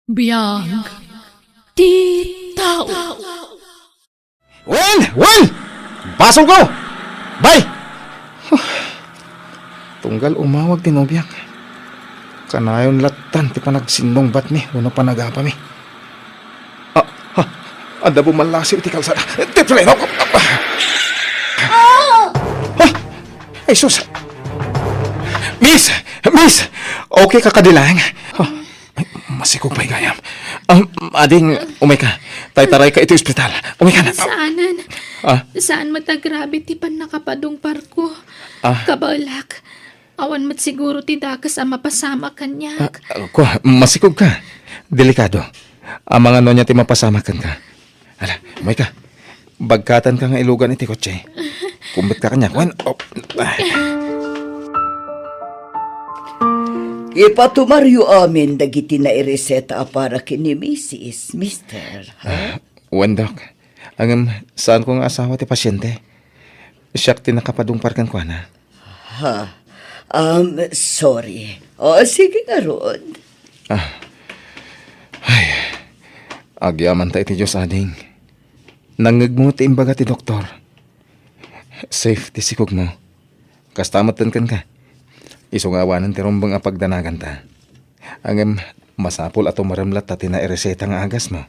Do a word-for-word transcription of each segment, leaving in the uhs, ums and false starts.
Biag ti tao. Wen! Wen! Basolko! Bay! Tunggal umawag ti nobiak, kanayon lattan ti panagsinnungbatmi wenno panagapami. Ah, ah, adda bumallasiw iti kalsada. Ti freno! Ah! Ay, sus! Miss! Miss! Okay ka kadi laeng? Ah, ay, masikog pay gayam. Ah, ading, umay ka. Tay-tarayka iti ospital. Umay ka na. Saanen. Ah? Saan met a grabe ti pannakapadungparko. Ah? Kabaelak. Awan met siguro ti dakes a mapasamak kaniak. Ah, ah, kua, masikog ka. Delikado. Amangan no ania ti mapasamak kenka. Ala, umay ka. Bagkatanka nga ilugan iti kotse. Kumbet ka kaniak, wen? Oh. Ipatumaryo amin dagiti naireseta a para ken ni Misis, Mister, ha? Ah, wen, Doc. Ngem, saanko nga asawa ti pasiente. Siak ti nakapadungpar kenkuana. Ha? Um, sorry. O, sige ngarud. Ah. Ay. Agyamanta iti Dios, ading. Nangngegmo ti imbaga ti doktor. Safe ti sikogmo. Kasta metten kenka. Isu nga awanen ti rumbeng a pagdanaganta. Ngem, masapul a tumarem latta ti naireseta nga agasmo.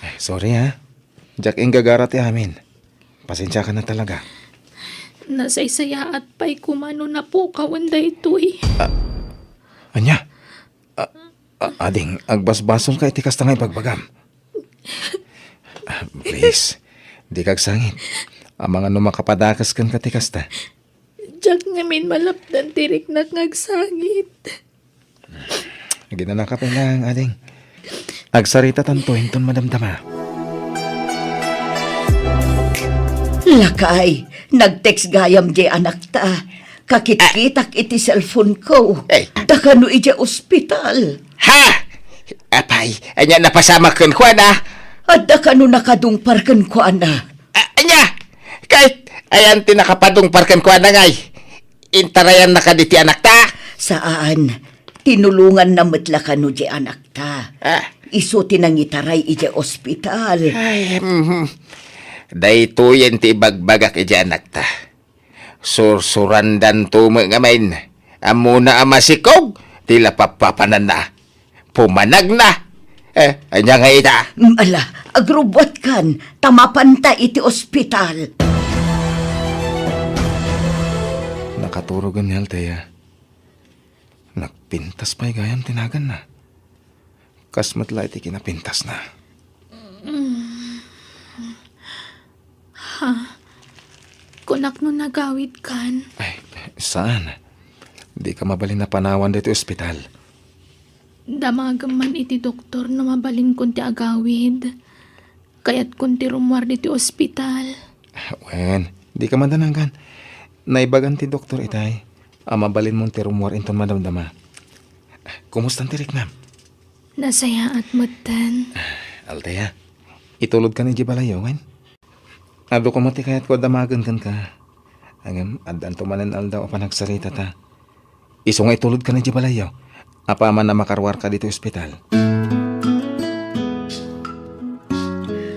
Ay, sorry, ha. Diak inggagara ti amin. Pasensiakan na talaga. Nasaysayaat pay koma no napukawen daytoy. Ah, ania? Ah, ah, ading, agbasbasolka iti kasta nga ibagbagam. Ah, please, dika agsangit. Amangan no makapadakes kenka ti kasta. Diak ngamin malapdan ti riknak nga agsangit. Aginanaka pay laeng, ading. Agsaritatanto inton madamdama. Lakay, nag-text gayam diay anakta. Kakitkitak iti cellphone ko. Eh. Adda kano idiay ospital. Ha? Apay, ania napasamak kenkuana? Adda kano nakadungpar kenkuana. A-, ania? Ket ayan ti nakapadungpar kenkuana ngay? Intarayannaka diti anakta? Saan. Tinulonganna met la kano diay anakta. Ah. Isu ti nangitaray idiay ospital. Ay, mhm. Daytoyen ti ibagbagak idiay anakta. Sursurandanto met ngamin. Ammona a masikog ti lapappapananna. Pumanagna. Eh, ania ngay ita? Mm, ala, agrubbuatkan, ta mapanta iti ospital. Nakaturogen ni Althea. Nagpintas pay gayam ti naganna. Kas met la iti kinapintasna. Ha? Kunak no nagawidkan? Ay, saan. Dika mabalin a panawan ditoy ospital. Damagem man iti doktor no mabalinkon ti agawid. Kayatkon ti rummuar ditoy ospital. Wen, dika madananggan. Naibagan ti doktor itay a mabalinmon ti rummuar inton madamdama. Kumustan ti riknam? Nasayaat metten. Althea, itulodkan idiay balayyo, wen? Adu koma ti kayatko a damagen kenka. Ngem, addanto manen aldaw a panagsaritata. Isu nga itulodkan idiay balayyo. Apaman a makaruarka ditoy ospital.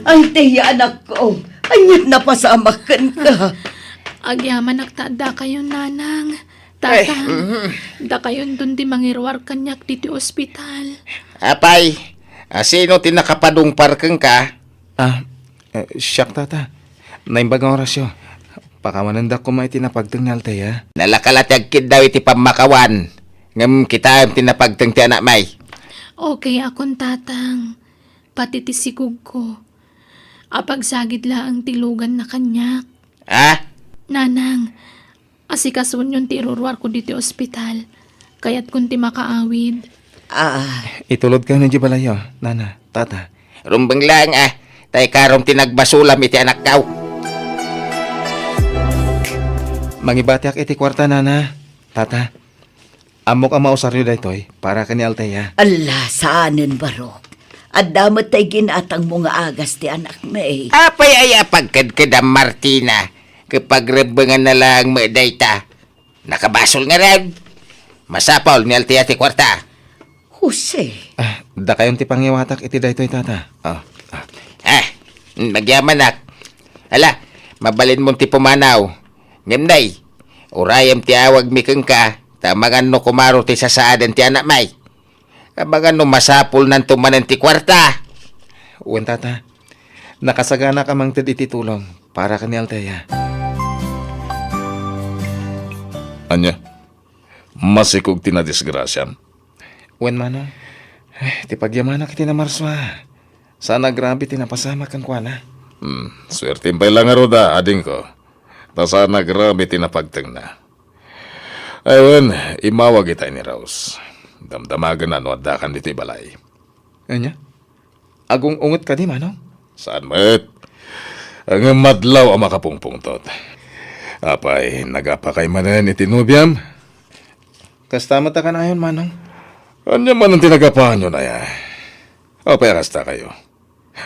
Althea, anakko, aniat napasamak kenka? Agyamanak ta addakayon, nanang. Tatang, mhm. Dakayonton ti mangiruar kaniak ditoy ospital. Apay, a, sino ti nakapadungpar kenka? Ah, eh, siak, tata. Naimbag nga orasyo. Pakawanendak koma iti napagteng ni Althea. Nalaka la ti agkiddaw iti pammakawan. Ngem kitaem ti napagteng ti anakmi. Okay akon, tatang. Pati ti sikogko. Apagsagid laeng ti luganna kaniak. Ah? Nanang, asikasuonyon ti iruruarko ditoy ospital. Kayatkon ti makaawid. Ah. Itulodkayon idiay balayyo, nana, tata. Rumbeng laeng, a, ta ikarom ti nagbasolam iti anakko. Mangibatiak iti kuarta, nana, tata. Ammok a mausaryo daytoy para ken ni Althea. Alla, saanen, barok. Adda met tay ginatangmo nga agas ti anakmi. Apay aya a pagkedkedam, Martina, ket pagrebbenganna laeng met dayta? Nakabasol ngarud. Masapul ni Althea ti kuarta. Usi. Ah, dakayon ti pangiwatak iti daytoy, tata. Ah, ah. Ah, magyamanak. Ala, mabalinmon ti pumanaw. Ngem, nay, urayem ti awagmi kenka, ta amangan no kumaro ti sasaaden ti anakmi. Amangan no masapulnanto manen ti kuarta. Wen, tata. Nakasaganak a mangted iti tulong para ken ni Althea. Ania? Masikog ti nadisgrasiam? Wen, manong. Eh, ti pagyamanak iti namarsua. Saan a grabe ti napasamak kenkuana. Hmm, suertem pay la ngarud a, adingko. Ta saan a grabe ti napagtengna. Ay, wen, immawag itay ni Rose. Damdamagenna no addakan ditoy balay. Ania? Agung-unget kadi, manong? Saan met. Ngem madlaw a makapungpungtot. Apay, nagapakay manen iti nobiam? Kasta met a kanayon, manong. Ania manen ti nagapaanyo, aya? Apay a kastakayo?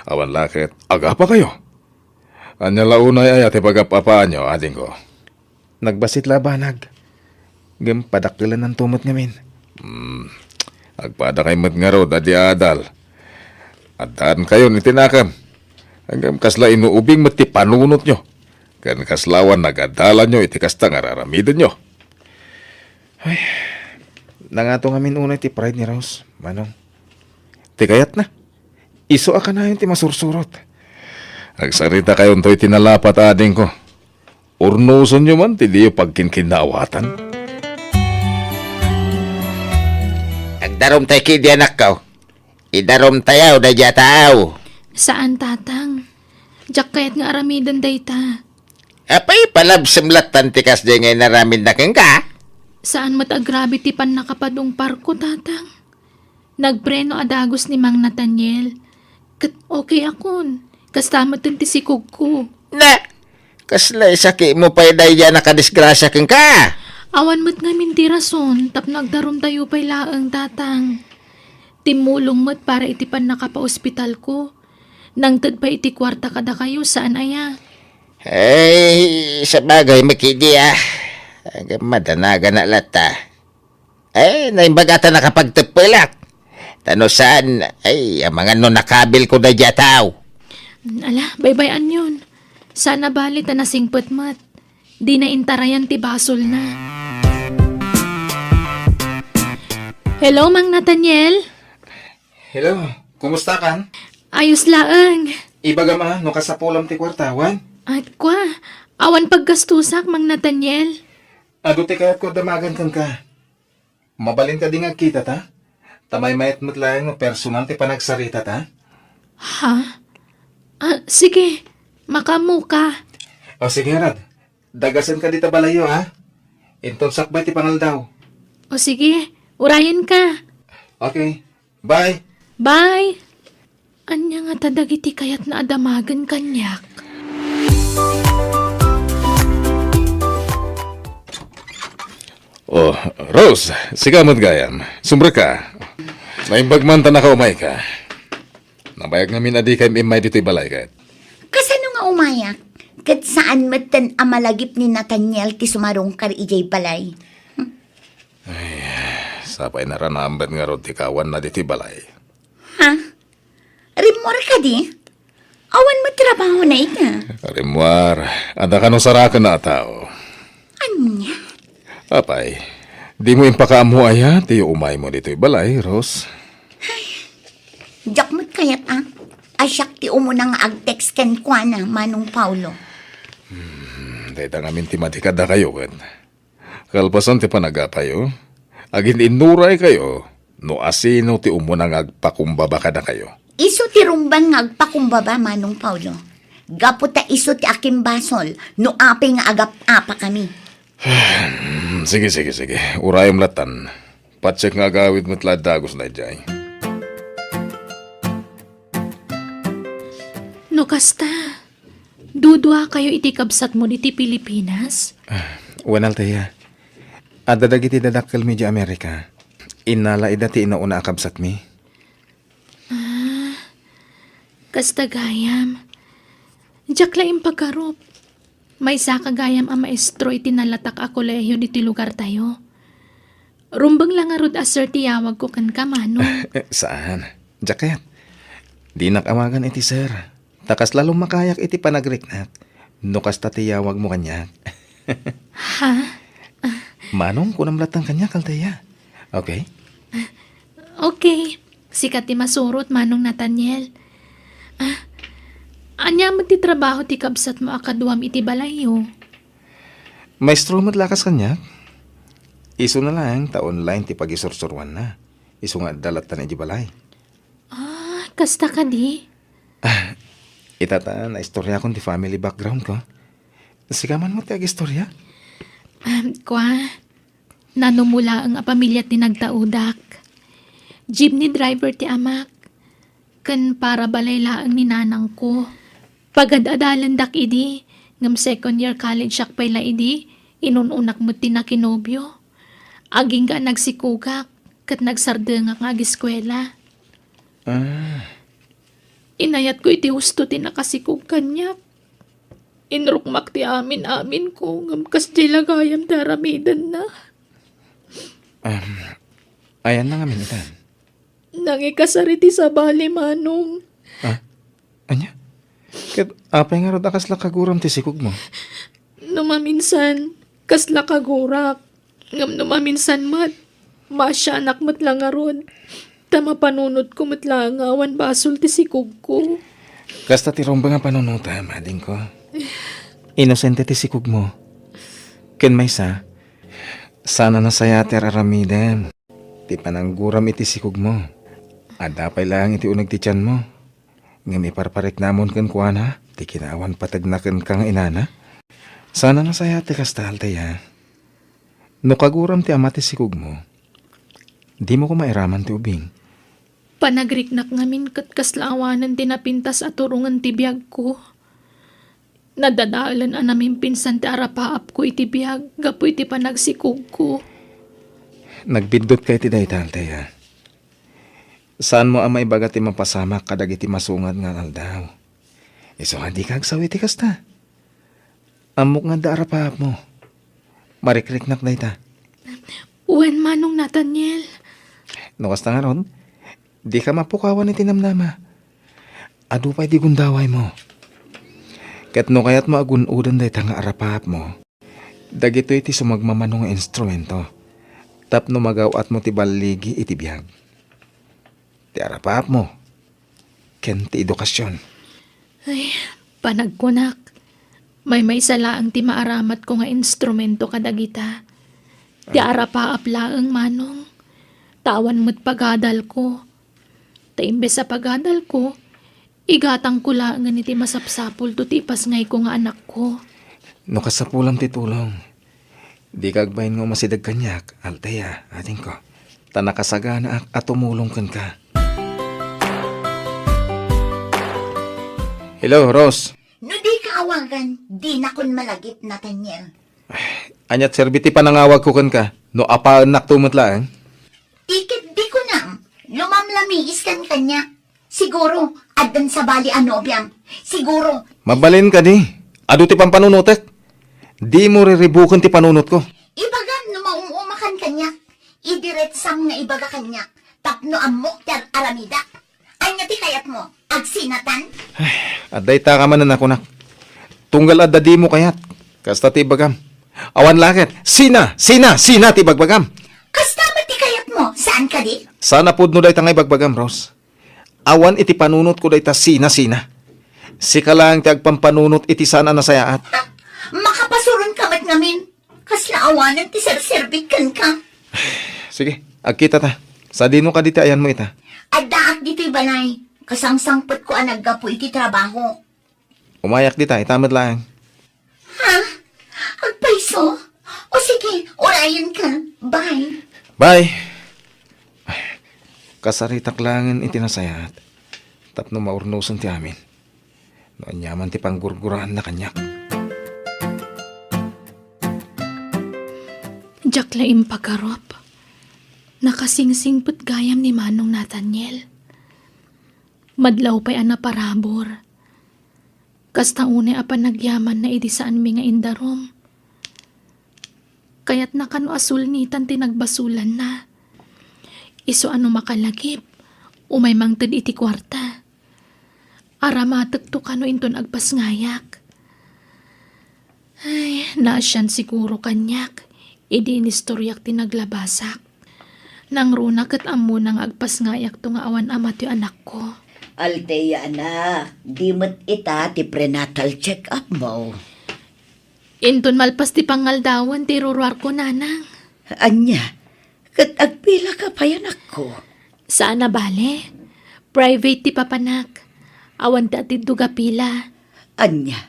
Awan la ket agapakayo? Ania la unay, aya, ti pagap-apaanyo, adingko? Nagbassit la a banag. Ngem padakkelennanto met ngamin. Hmm. Agpadakay met ngarud a di aadal. Addaankayon iti nakem. Ngem kasla inuubing met ti panunotyo. Ken kasla awan nagadalanyo iti kasta nga ar-aramidenyo. Ay, nangato ngamin unay ti pride ni Rose, manong. Ti kayatna, isu a kanayon ti masursurot. Agsaritakayon toy ti nalapat, adingko. Urnosenyo man ti diyo pagkinkinnaawatan. Agdarumtay kadi, anakko. Idarumtayaw daydiay a tao. Saan, tatang. Diak kayat nga aramiden dayta. Apay, palabsem lattan ti kasdiay nga inaramidna kenka? Saan met a grabe ti pannakapadungparko, tatang. Nagpreno a dagus ni Mang Nathaniel. Ket okay akon. Kasta met ti sikogko. Na, kasla isakitmo pay daydiay a nakadisgrasia kenka? Awan met ngamin ti rason tapno agdarumtayo pay laeng, tatang. Timmulong met para iti pannakapaospitalko. Nangted pay iti kuarta kadakayo, saan aya? Ay, sabagay, makidi, ah. Agam madanaganak latta. Ay, naimbag a ta nakapagteppelak. Ta no saan, ay, amangan no nakabilko daydiay a tao. Ala, baybay-anyon. Saan a bali ta nasingpet met. Dina intarayan ti basolna. Hello, Mang Nathaniel? Hello, kumustakan? Ayos laeng. Ibagam a, no kasapulam ti kuarta, wen? Ay, kua, awan paggastusak, Mang Nathaniel. Adu ti kayatko a damagen kenka. Mabalin kadi nga agkitata? Ta maymayat met laeng no personal ti panagsaritata. Ha? Ah, sige. Makaammoka. O, sige, ngarud. Dagasen kadi ta balayyo, ha? Inton sakbay ti pangaldaw. O, sige. Urayenka. Okay. Bye. Bye. Ania ngata dagiti kayatna a damagen kaniak? Oh, Rose, sika met gayam. Sumrekka. Naimbag man ta nakaumayka. Nabayag ngamin a dikay immay ditoy balay ket. Kasano nga umayak? Ket saan metten a malagip ni Nathaniel ti sumarungkar idiay balay. Ay, sapay naranambat ngarud ti kawanna ditoy balay. Ha? Rimmuar kadi? Awan met trabahona ita. Rimmuar, adda kano saraken a tao. Ania? Apay, dimo impakaammo aya ti umaymo ditoy balay, Rose? Diak met kayat a. A siak ti umuna nga ag-text kenkuana, Manong Paulo. Hmm, dayta ngamin ti madi kadakayo ket. Kalpasan ti panagapayo, agin-innuraykayo no asino ti umuna nga agpakumbaba kadakayo. Isu ti rumbeng nga agpakumbaba, Manong Paulo. Gapu ta isu ti akimbasol no apay nga agap-apakami. Sige, sige, sige. Urayem lattan. Patiek nga agawid met la dagus daydiay. No kasta, duduakayo iti kabsatmo diti Pilipinas? Ah, wen, Althea. Adda dagiti dadakkelmi idiay Amerika. Innala ida ti inauna a kabsatmi. Ah, kasta gayam. Diak la impagarup. Maysaka gayam a maestro iti nalatak a kolehiyo ditoy lugartayo. Rumbeng la ngarud a sir ti yawagko kenka, Manong. Eh, saan? Diak kayat. Dinak awagan iti sir. Ta kasla lumakayak iti panagriknak no kasta ti yawagmo kaniak. Ha? Manong, kunam latta kaniak, Althea. Okay? Okay. Sika ti masurot, Manong Nathaniel. Ah, ania met ti trabaho ti kabsatmo a kaduam iti balayyo? Maestro met lakas kaniak. Isuna laeng ta online ti pagisursuruanna. Isu nga adda lattan idiay balay. Ah, kasta kadi? Ah, ita ta naistoriakon ti family background ko. Sika man met ti agistoria? Um, kua, nanumo laeng a pamilia ti nagtaudak. Jeepney driver ti amak, ken parabalay laeng ni nanangko. Pagad-adalendak idi, ngem second year college-ak pay la idi, inun-unak met ti nakinobio. Agingga a nagsikogak, ket nagsardengak nga agiskuela. Ah. Inayatko iti husto ti nakasikog kaniak. Inrukmak ti amin-aminko, ngem kasdiay la gayam ti aramidenna. Um, ayanna ngamin itan? Nangikasar iti sabali, Manong. Ah? Ania? Ket apay ngarud a kasla kaguram ti sikogmo? No maminsan, kasla kagurak. Ngem no maminsan met, maasianak met la ngarud. Ta mapanunotko met laeng nga awan basol ti sikogko. Kasta ti rumbeng a panunotem, adingko. Inosente ti sikogmo. Ken maysa, saan a nasayaat ti ar-aramidem ti panangguram iti sikogmo. Adda pay laeng iti uneg ti tianmo. Ngem iparpariknamon kenkuana ti kinaawan pategna kenka nga inana. Saan a nasayaat ti kasta, Althea. No kaguram ti ama ti sikogmo, dimo koma iraman ti ubing. Panagriknak ngamin ket kasla awanen ti napintas a turongen ti biagko. Nadadaelen a namimpinsan ti arapaapko iti biag gapu iti panagsikogko. Nagbiddut ka iti dayta, Althea. Saanmo a maibaga ti mapasamak kadagiti masungat nga aldaw. Isu nga dika agsaw iti kasta. Ammok nga adda arapaapmo. Marikriknak dayta. Wen, Manong Nathaniel. No kasta ngarud, dika mapukawan iti namnama. Adu pay di gundawaymo. Ket no kayatmo a gun-oden dayta nga arapaapmo, dagitoy ti sumagmamano nga instrumento tapno magaw-atmo ti balligi iti biag. Ti arapaapmo ken ti edukasyon. Ay, panagkunak, maymaysa laeng ti maaramatko nga instrumento kadagita. Ti arapaap laeng, Manong. Ta awan met pagadalko. Ta imbes a pagadalko, igatangko laengen iti masapsapulto ti ipasngayko nga anakko. No kasapulam ti tulong, dika agbain nga umasideg kaniak, Althea, adingko. Ta nakasaganaak a tumulong kenka. Hello, Rose. No dika awagan, dinakon malagip, Nathaniel. Ania't serbi ti panangawagko kenka, no apaennakto met laeng? Iket di kunam, lumamlamiis kan kaniak. Siguro, addan sabali a nobiam. Siguro. Mabalin kadi. Adu ti pampanunotek. Dimo riribuken ti panunotko. Ibagam no maum-umakan kaniak. Idiretsam nga ibaga kaniak. Tapno ammok ti ar-aramidak. Ania ti kayatmo? Agsinatan? Ay, adda ita ka manen a kunak. Tunggal adda dimo kayat. Kasta ti ibagam. Awan laket. Sina? Sina? Sina ti ibagbagam? Kasta met ti kayatmo? Saan kadi? Saan a pudno dayta nga ibagbagam, Rose. Awan iti panunotko dayta sina-sina. Sika laeng ti agpampanunot iti saan a nasayaat. Ha? Makapasuron ka met ngamin. Kasla awanen ti serserbik kenka. Sige, agkita ta. Sadino kadi ti ayanmo ita? Addaak ditoy balay. Kasangsangpetko a naggapu iti trabaho. Umayak dita, ita met laeng. Ha? Agpayso? O sige, urayen ka. Bye. Bye. Kasaritak laengen iti nasayaat tapno maurnosen ti amin. No aniaman ti panggurguraanna kaniak. Diak la impagarup. Nakasingsingpet gayam ni Manong Nathaniel. Madlaw pay a naparabur. Kasta unay a panagyamanna idi saanmi nga indarum. Kayatna kano a sulnitan ti nagbasolanna. Isu a no makalagip, umay mangted iti kuarta. Aramatekto kano inton agpasngayak. Ay, naasian siguro kaniak idi inistoryak ti naglabasak. Nangruna ket ammona nga agpasngayakto nga awan ama ti anakko. Althea, anak, di met ita ti prenatal check-up mo. Inton malpas ti pangaldawen ti iruruarko, nanang. Ania? Ket agpilaka pay, anakko? Saan a bale. Private ti papanak. Awan ti atiddog a pila. Ania?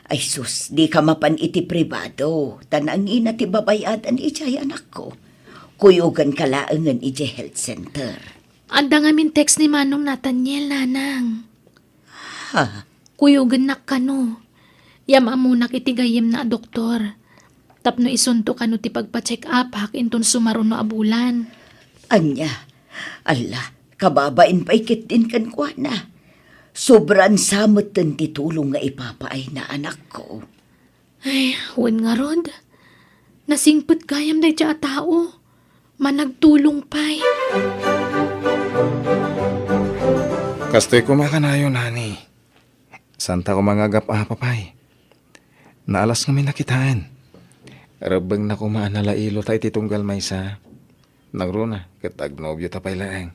Ay sus, dika mapan iti pribado, ta nangina ti babay-adan idiay, anakko. Kuyoganka laengen idiay health center. Adda ngamin text ni Manong Nathaniel, nanang. Ha? Kuyogennak kano. Yam-ammonak iti gayyemna a doktor. Tapno isunto kano ti pagpa-check-upak inton sumaruno a bulan. Ania? Alla, kababain pay ketdin kenkuana. Sobra sa metten ti tulong nga ipapaayna, anakko. Ay, wen ngarud. Nasingpet gayam dayta a tao. Managtulong pay. Kastoy koma kanayon, honey. Santa koma nga agap-apa pay. Naalas ngamin a kitaen. Rebbengna koma a nalailota iti tunggal maysa. Nangruna, ket agnobiota pay laeng.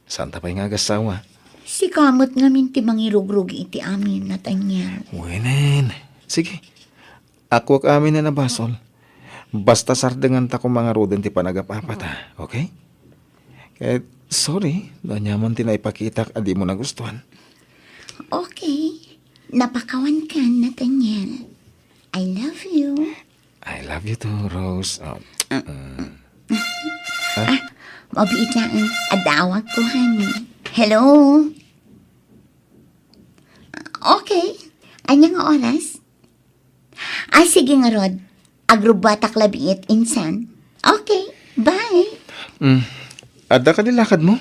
Santa pay nga agassawa. Sika met ngamin ti mangirugrugi iti amin, Nathaniel. Wenen. Sige. Akuak amin a nabasol. Basta sardenganta koma ngaruden ti panagap-apata, okay? Ket, sorry, no aniaman ti naipakitak a dimo nagustuan. Okay. Napakawankan, Nathaniel. I love you. I love you too, Rose. Oh, Ah. mm. Ah, mabiit laeng. Adda awagko, honey. Hello? Okay. Ania nga oras? Ah, sige ngarud. Agrubbuatak labiit, insan. Okay. Bye. Mm. Adda kadi lakadmo?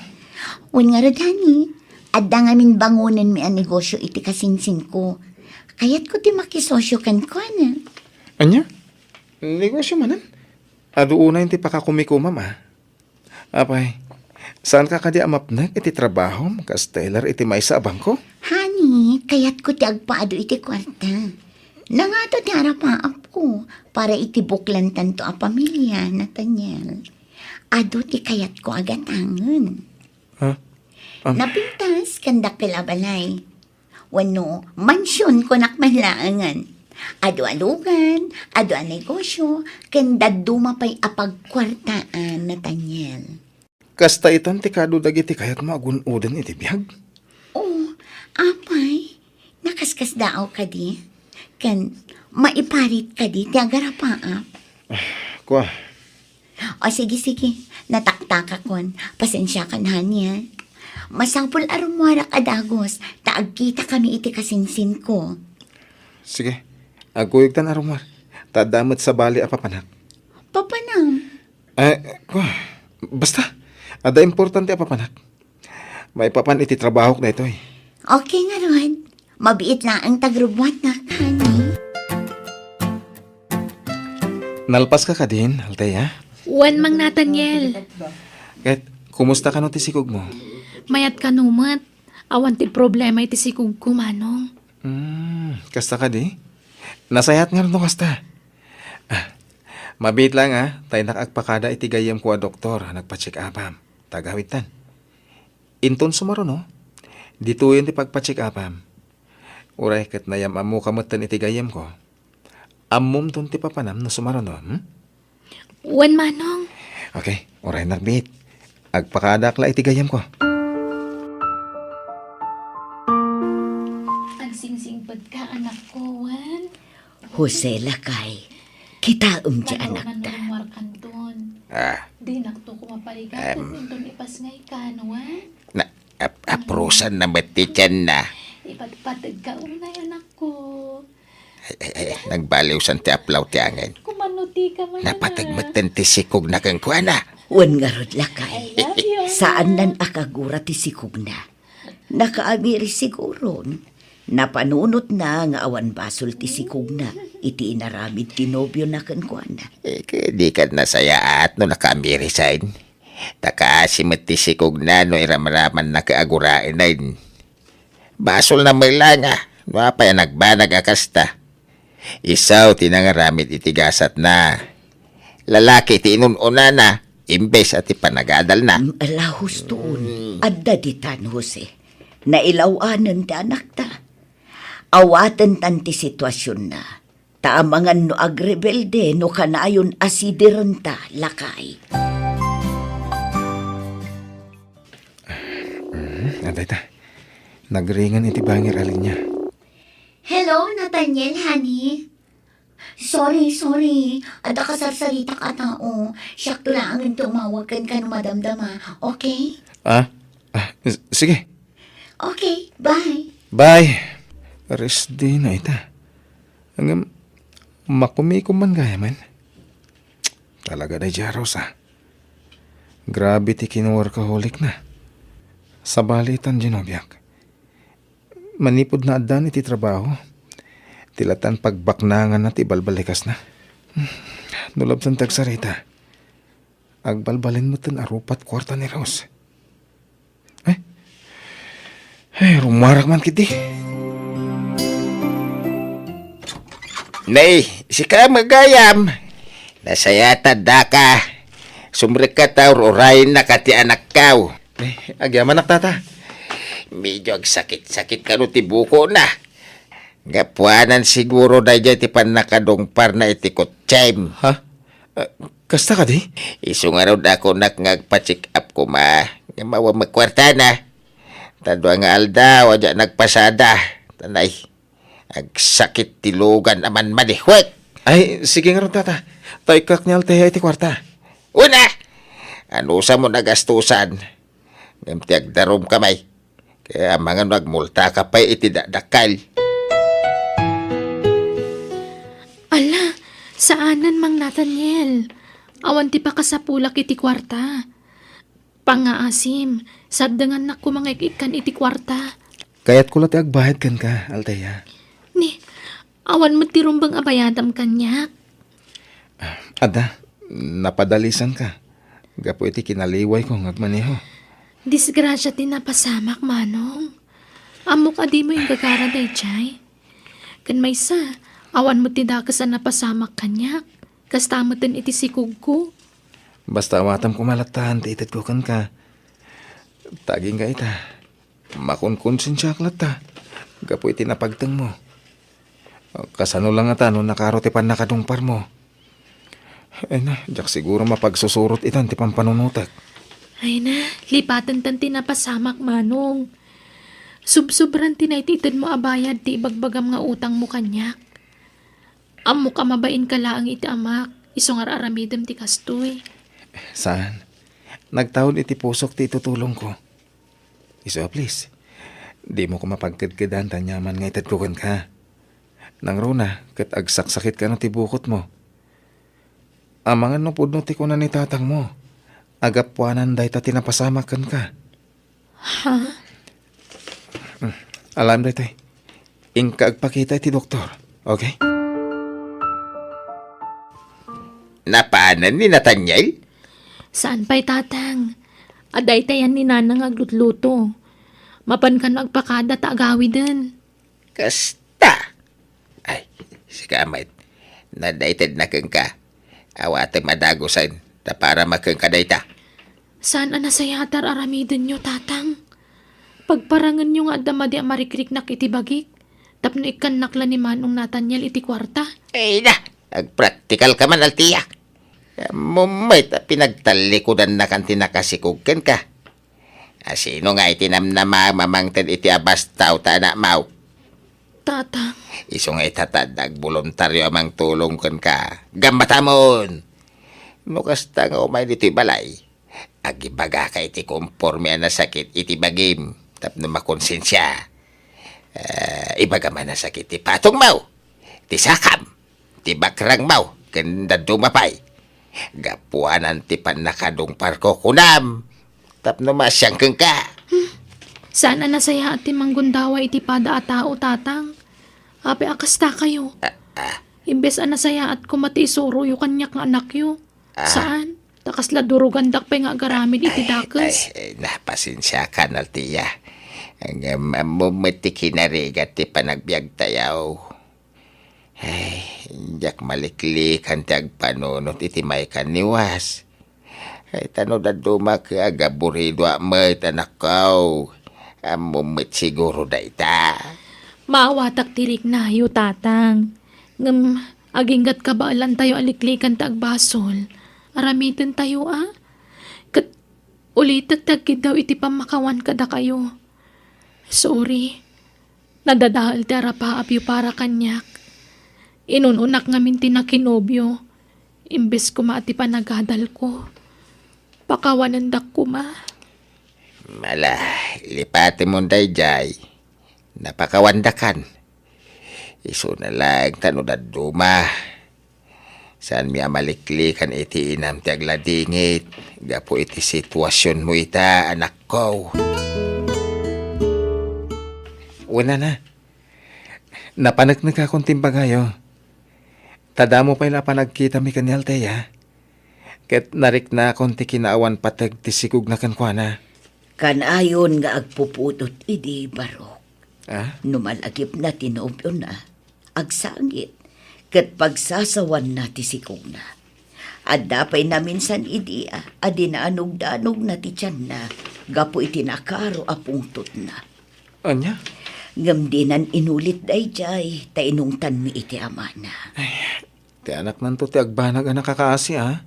Wen ngarud, honey. Adda ngamin bangonenmi a negosyo iti kasinsinko. Kayatko ti makisosyo kenkuana. Ania? Negosyo manen? Adu unay ti pakakumikumam, a. Apay, saanka kadi a mapnek iti trabahom kas teller iti maysa a bangko? Honey, kayatko ti agpaadu iti kuarta. Nangato ti arapaapko para iti buklantanto a pamilia, Nathaniel. Adu ti kayatko a gatangen. Ha? Ah. Napintas ken dakkel a balay. Wenno, mansion kunak man laengen. Adu a lugan, adu a negosyo, ken dadduma pay a pagkuartaan, Nathaniel. Kasta itan ti kadu dagiti kayatmo a gun-oden iti biag? Oh, apay, nakaskasdaaw kadi? Ken maiparit kadi ti agarapaap? Kua, O, sige, sige. Nataktakakon. Pasensiakan, honey, a. Masapul a rummuarak a dagus, ta agkitakami iti kasinsinko. Sige. Agkuyogtan a rummuar. Ta adda met sabali a papanak. Papanam? Eh, kua, basta. Adda importante a papanak. Maipapan iti trabahok daytoy. Okay ngarud. Mabiit laeng ti agrubbuatnak, honey. Nalpaska kadin, Althea? Wen, Mang Nathaniel. Ket, kumusta kano ti sikogmo? Mayat kano met. Awan ti problema iti sikogko, Manong. Hmm, kasta kadi? Nasayaat ngarud no kasta. Ah, mabiit laeng, a, ta innak agpakada iti gayyemko a doktor a nagpa-check-upam. Ta agawidtan. Inton sumaruno, ditoyen ti pagpa-check-upam. Uray ket nayam-ammoka metten iti gayyemko. Ammomton ti papanam no sumaruno, hmm? Wen, Manong. Okay, uray nakbiit. Agpakaadak la iti gayyemko. Agsingsingpet ka, anakko, wen? Jose, lakay, kitaem ti anakta. Manurumar kanton. Ah. Dinakto ko maparigat, em, inton ipasngay ka, no, ah? Na, ap-, aprosan na met ti tiyanna. Ipatpateg ka unay, anakko. Ay, ay, ay, nagbaliwsan ti aplaw ti angin. Kumano ti ka man, napateg anak? Metten ti sikogna kenkuana. Wen ngarud, lakay. I love you, anak. Saannan a kagura ti sikogna. Nakaamiri siguron. Napanunotna nga awan basol ti sikogna iti inaramid ti nobiona kenkuana. Eh, ket dikan nasayaat no naka-resign. Ta kaasi met ti sikogna no iramramanna ket aguraenen. Basolna met la nga no apay a nagbanag a kasta. Isu ti nangaramid iti gasatna. Lalaki ti inun-unana, imbes a ti panagadalna. Mm, ala, hustoon. Mm. Adda ditan, Jose. Nailaw-anen ti anakta. Awatentan ti situasionna. Ta amangan no agrebelde no kanayon a sidirenta, lakay. Mm, adda ita. Nagringen iti bangir a linia. Hello, Nathaniel, honey. Sorry, sorry. Adda kasarsaritak a tao. Siakto laengen ti umawag kenka no madamdama. Okay? Ah? Ah, s-, sige. Okay, bye. Bye. Rest day na ita. Ngem, makumikom man gayamen. Talaga daydiay a Rosa. Grabe ti kinworkaholic na. Sabali itan, Genoviak. Manipud naaddaan iti trabaho, ti latan pagbaknanganna ti balbalikasna. No labsan ti agsarita, agbalbalin metten a rupat kuarta ni Rose. Eh? Eh, rummuarak man ketdi. Nay, sika met gayam. Nasayaat ta addaka. Sumrekka ta ur-urayennaka ti anakko. Eh, agyamanak, tata. Medyo agsakit-sakit kano ti bukona. Gapuanan siguro daydiay ti pannakadungparna iti kotsem. Ha? Ah, kasta kadi? Isu ngarud a kunak nga agpa-check up koma, ngem awan met kuartana. Ta dua nga aldaw a diak nagpasada. Ta nay, agsakit ti lugan a manmanihwek. Ay, sige ngarud, tata. Ta ikkak ni Althea iti kuarta. Una! Anusam mo nagastusan? Ngem ti agdarumka met. Kaya amangan no agmultaka pay iti dakdakkel. Ala, saanen, Mang Nathaniel. Awan ti pakasapulak iti kuarta. Pangngaasim, sardengannak koma nga ik-ikkan iti kuarta. Kayatko la ti agbayad kenka, Althea. Ni, awan met ti rumbeng a bayadam kaniak. Ah, adda, napadalisanka gapu iti kinaliwayko nga agmaneho. Disgrasia ti napasamak, Manong. Ammok a dimo inggagara daydiay. Ken maysa, awan met ti dakes a napasamak kaniak. Kasta meten iti sikogko. Basta awatam koma latta ti itedko kenka. Ta agingga ita, makonkonsensiaak latta gapu iti napagtengmo. Kasano la ngata no nakaro ti pannakadungparmo? Ay na, diak siguro mapagsusurot itan ti pampanunotek. Ay na, lipatentan ti napasamak, Manong. Subsobran ti naitedmo a bayad ti ibagbagam nga utangmo kaniak. Ammok a mabainka laeng iti amak, isu nga ar-aramidem ti kastoy. Saan. Nagtaud iti pusok ti itutulongko. Isu a, please, dimo koma pagkedkedan ti aniaman nga itedko kenka. Nangruna, ket agsaksakitkano ti bukotmo. Amangan no pudno ti kuna ni tatangmo, a gapuanan dayta ti napasamak kenka. Ha? Hmm. Alam daytoy. Inka agpakita iti doktor. Okay? Napanan ni Nathaniel? Saan pay, Tatang. Adda itayan ni Nana nga aglutluto. Mapan kano agpakada ta agawiden. Kasta. Ay, sika met. Nadaited na kenka. Awatem a dagusen, ta para makenka dayta. Saan a nasayaat ar-aramidenyo, Tatang? Pagparangenyo nga adda madi a marikriknak iti bagik, tapno ikkannak la ni Manong Nathaniel iti kuarta. Ay na, agpraktikal ka man, Althea. Ammom met a pinagtallikudannakan ti nakasikog kenka. A sino nga iti namnama a mamangted iti abastaw ta anakmaw? Tatang. Isu nga ita ta adda agboluntario a mangtulong kenka. Gammatamon! No kasta nga umay ditoy balay, agibagaka iti konporme a nasakit iti bagim tapno makonsensia. Ah, ibagam a nasakit ti patongmaw, ti sakam, ti bakrangmaw, ken dadduma pay. Gapuanan ti pannakadungparko, kunam, tapno masiang kenka. Hmm. Saan a nasayaat ti manggundaway iti pada a tao, Tatang. Apay a kasta kayo? Ah, ah. Imbes a nasayaat koma ti isuroyo kaniak nga anakyo. Ah. Saan? Ta kasla durugandak pay nga agaramid iti Ay, dakes. ay, ay, na, pasensiakan, Altia. Ngem ammom met ti kinarigat ti panagbiagtayo. Ay, diak maliklikan ti agpanunot iti maikaniwas. Ay, ta no dadduma ket agaburidoak met, anakko. Ammom met siguro dayta. Maawatak ti riknayo, Tatang. Ngem aginggat kabaelantayo a liklikan ti agbasol. Aramitentayo, a? Ket ulitek ti agkiddaw iti pammakawan kadakayo. Sorry. Nadadael ti arapaapyo para kaniak. Inun-unak ngamin ti nakinobio, imbes koma a ti panagadalko. Pakawanendak koma. Ala, lipatemon daydiay. Napakawandakan. Isuna laeng ta no dadduma. Saanmi a maliklikan iti inam ti agladingit gapu iti situasionmo ita, anakko. Wen, nana, napaneknekakon ti imbagayo. Ta damo pay la a panagkitami ken ni Altea. Ket nariknakon ti kinaawan pateg ti sigogna kenkuana. Kanayon nga agpupudot idi, Barok. Ah? No malagipna ti nobiona, agsangit, ket pagsasawanna ti sigogna. Adda pay naminsan idi a, a dinanogdanogna ti tianna gapu iti nakaro a pungtotna. Ania? Ngem dinan inulit daydiay, ta inungtanmi iti amana. Ay, ti anaknanto ti agbanag a nakakaasi, a?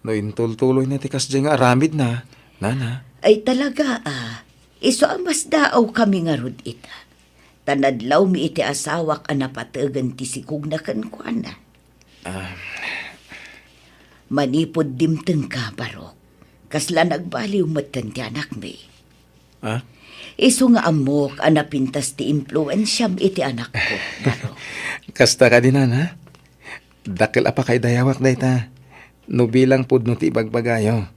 No intultuloyna ti kasdiay nga aramidna, nana. Ay, talaga, a. Isu a masdaawkami ngarud ita. Ta nadlawmi iti asawak a napategen ti sigogna kenkuana. Ah. Manipud dimtengka, Barok, kasla nagbaliw metten ti anakmi. Ah? Isu nga ammok a napintas ti impluensiam iti anakko, Barok. Kasta kadi, nana? Dakkel a pakaidayawak dayta, no bilang pudno ti ibagbagayo.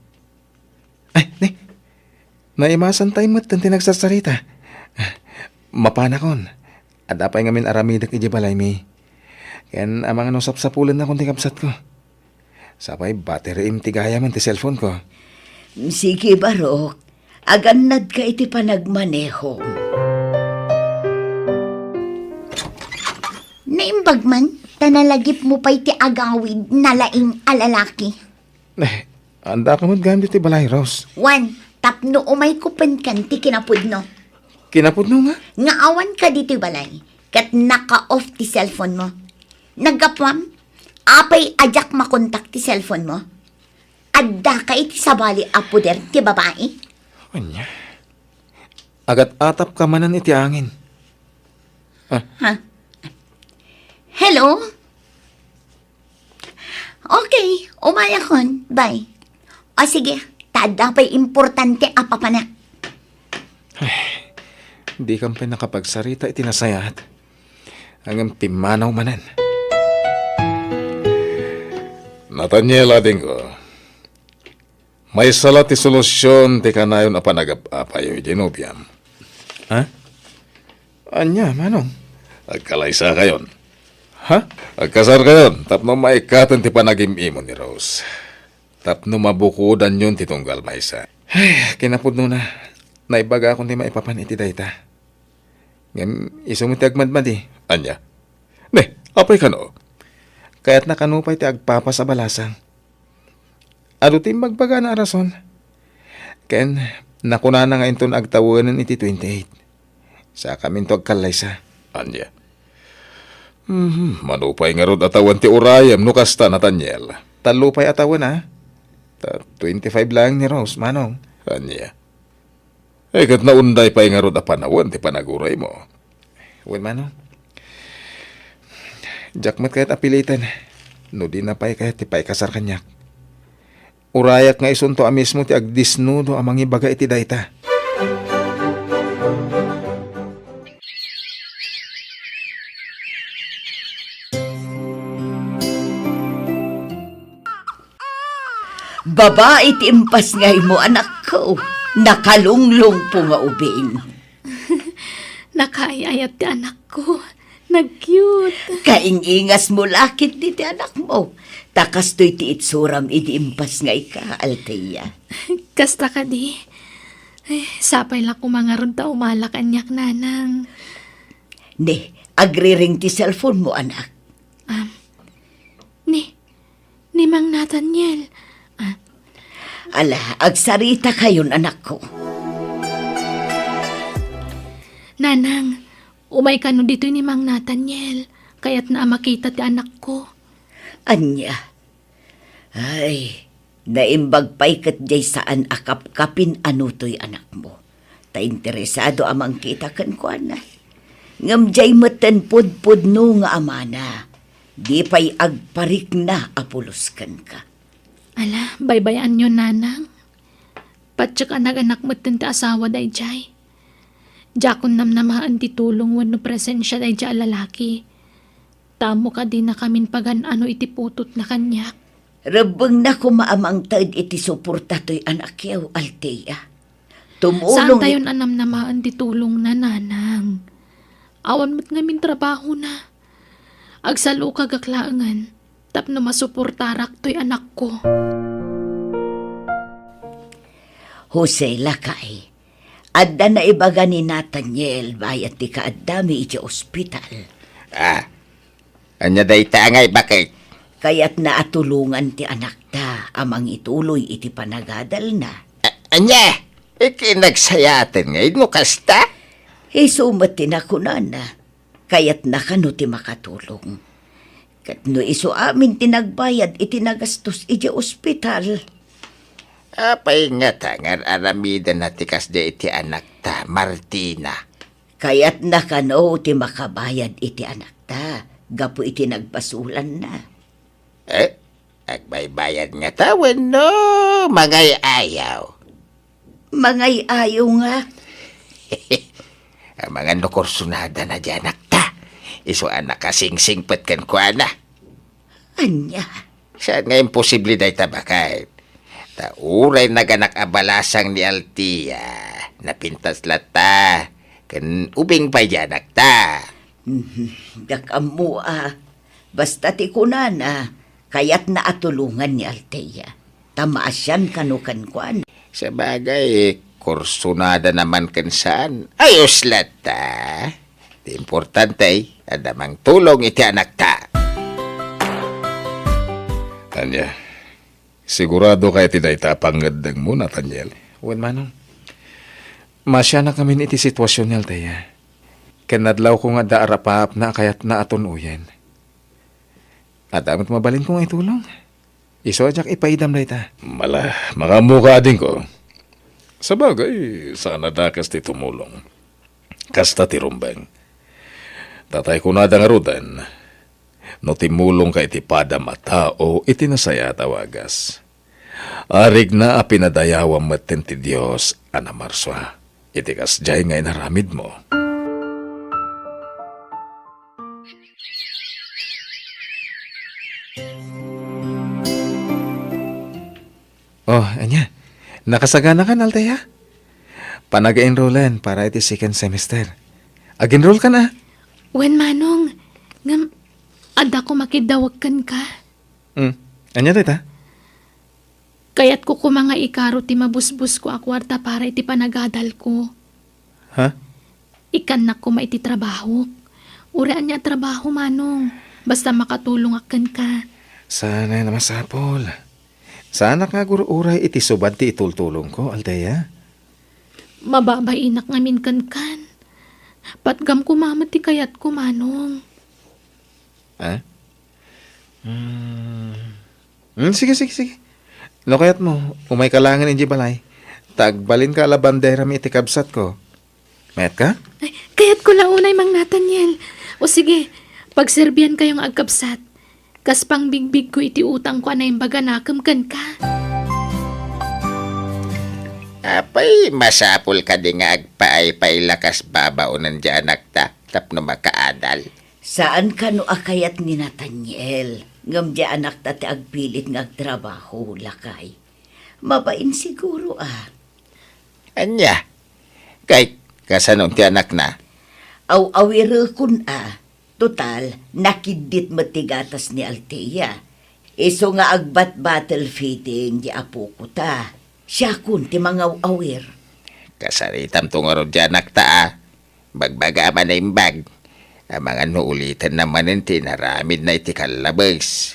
Ay, ni, naimasantay metten ti nagsarsarita. Mapanakon. Adda pay ngamin aramidek idiay balaymi. Ken amangan no sapsapulennakon ti kabsatko. Sapay batteryem ti gayamen ti cellphone-ko. Sige, Barok. Agannadka iti panagmanehom. Naimbag man, ta nalagipmo pay ti agawid, nalaing a lalaki. Eh, andaka met gayam ditoy balay, Rose. Wen, tapno umayko penken ti kinapudno. Kinapudno nga? Nga awanka ditoy balay, ket naka-off ti cellphone-mo. Naggapuam? Apay a diak makontak ti cellphone-mo? Addaka iti sabali a poder ti babai? Ania? Agat-atapka manen iti angin. Ah. Ha? Hello? Okay, umayakon. Bye. O sige, ta adda pay importante a papanak. Ay, dikam pay nakapagsarita iti nasayaat. Ngem pimmanaw manen. Nathaniel, adingko. Maysa la ti solusion ti kanayon a panagap-apayo idiay nobiam. Ha? Ania, manong? Agkalaysakayon. Ha? Agkasarkayon tapno maikkaten ti panagim-imo ni Rose. Tapno mabukodanyon ti tunggal maysa. Ay, kinapudnona. Naibagakon ti maipapan iti dayta. Ngem isu met ti agmadmadi. Ania? Ne, apay kano? Kayatna kano pay ti agpapas a balasang. Adu ti imbagbagana a rason. Ken nakunana nga inton agtawenen iti twenty-eight. Sakaminto agkallaysa. Ania? Mhm, mano pay ngarud a tawen ti urayem no kasta, Nathaniel? Tallo pay a tawen, a? Ta twenty-five laeng ni Rose, manong. Ania? Eh, ket naunday pay ngarud a panawen ti panaguraymo. Wen, manong. Diak met kayat a piliten no dina pay kayat ti paikasar kaniak. Urayak nga isunto a mismo ti agdisnudo a mangibaga iti dayta. Babai ti impasngaymo, anakko. Nakalunglongpo nga ubing. Nakaay-ayat ti anakko. Nag-cute. Kaing-ingasmo la ketdi ti anakmo. Ta kastoy ti itsuram idi impas nga ika, Althea. Kasta kadi. Ay, sapay la koma ngarud ta umala kaniak, Nanang. Ne, agriring ti cellphone mo, anak. Ah, ni, ni Mang Nathaniel. Ah. Ala, agsarita kayon, anakko. Nanang, umay kano ditoy ni Mang Nathaniel. Kayatna a makita ti anakko. Ania? Ay, naimbag pay ket diay saan a kapkapin a nutoy anakmo. Ta interesado a mangkita kenkuana. Ngem diay metten pudpudno nga amana. Di pay agparikna a pulos kenka. Ala, baybay-anyo, Nanang. Patiek a naganak metten ti asawa daydiay. Diakon namnamaen ti tulong wenno presensia daydiay a lalaki. Ta ammok a dinakamin pagan-ano iti putotna kaniak. Rebbengna koma a mangted iti suporta toy anakyo, Althea. Tumulong. Saantayon a namnamaen ti tulongna, Nanang. Awan met ngamin trabahona. Agsalukagak laengen tapno masuportarak toy anakko. Jose, lakay, adda naibaga ni Nathaniel bayat ti kaaddami iti ospital. Ah, ania dayta a naibaga? Kayatna a tulongan ti anakta a mangituloy iti panagadalna. A-, ania? Ikinagsayaten ngay no kasta? Isu met ti nakunana. Kayatna kano ti makatulong. Ket no isu amin ti nagbayad iti nagastos idiay ospital. Apay ngata nga ar-aramidenna ti kasdi iti anakta, Martina? Kayatna kano ti makabayad iti anakta gapu iti nagbasolanna. Eh, agbaybayad ngata wenno mangay-ayaw? Mangay-ayaw nga. Amangan no kursunadana diay anakta. Isu a nakasingsingpet kenkuana. Ania? Saan nga imposible dayta, baket? Ta uray naganak a balasang ni Althea, napintas latta, ken ubing pay diay anakta. Mhm. Diak ammo a. Basta ti kunana, kayatna a tulongan ni Althea. Ta maasian kano kenkuana. Sabagay, kursunadana man ken saan. Ayos latta. Ti importante, adda mangtulong iti anakta. Ania, sigurado ka iti dayta a pangngeddengmo, Nathaniel? Wen, Manong. Maasianak ngamin iti situasion ni Althea. Ken nadlawko nga adda arapaapna a kayatna a tun-oyen. Adda met mabalinko nga itulong. Isu a diak ipaidam dayta. Ala, makaammoka, adingko. Sabagay, saan a dakes ti tumulong. Kasta ti rumbeng. Tatay kunada ngaruden, no timmulongka iti padam a tao iti nasayaat a wagas, arigna a pinadayawam metten ti Dios a namarsua iti kasdiay nga inaramidmo. Oh, ania? Nakasaganakan, Althea? Panag-enrollen para iti second semester. Ag-enrollkan a? Wen, Manong. Ngem, adda koma kiddawag kenka. Hmm. Ania dayta? Kayatko koma nga ikaro ti mabusbosko a kuarta para iti panagadalko. Ha? Ikkannak koma iti trabahok. Uray ania a trabaho, Manong. Basta makatulongak kenka. Saan a masapul. Saanak nga agur-uray iti subad ti itultulongko, Althea. Mababainak ngamin kenkan. Patgam koma met ti kayatko, Manong. Ah? Hmm. Hmm, sige, sige, sige. No kayatmo, umayka laengen idiay balay. Ta agbalinka a labanderam iti kabsatko. Mayatka? Ay, kayatko la unay, Mang Nathaniel. O sige, pagserbiankayo nga agkabsat. Kas pangbigbigko iti utangko a naimbag a nakem kenka. Apay, masapul kadi nga agpaaypaay la kas babaonen diay anakta tapno makaadal? Saan kano a kayat ni Nathaniel, ngem diay anakta ti agpilit nga agtrabaho, lakay. Mabain siguro a. Ania? Kay, kasano ti anakna? Aw-awirekon a. Total, nakiddit met ti gatas ni Althea. Isu nga agbat-bottle feeding ti apoko ta. Siakon ti mangaw-awir. Kasaritamto ngarud ti anakta a. Bagbaga a manaimbag. Amangan no ulitenna manen ti inaramidna iti kallabes.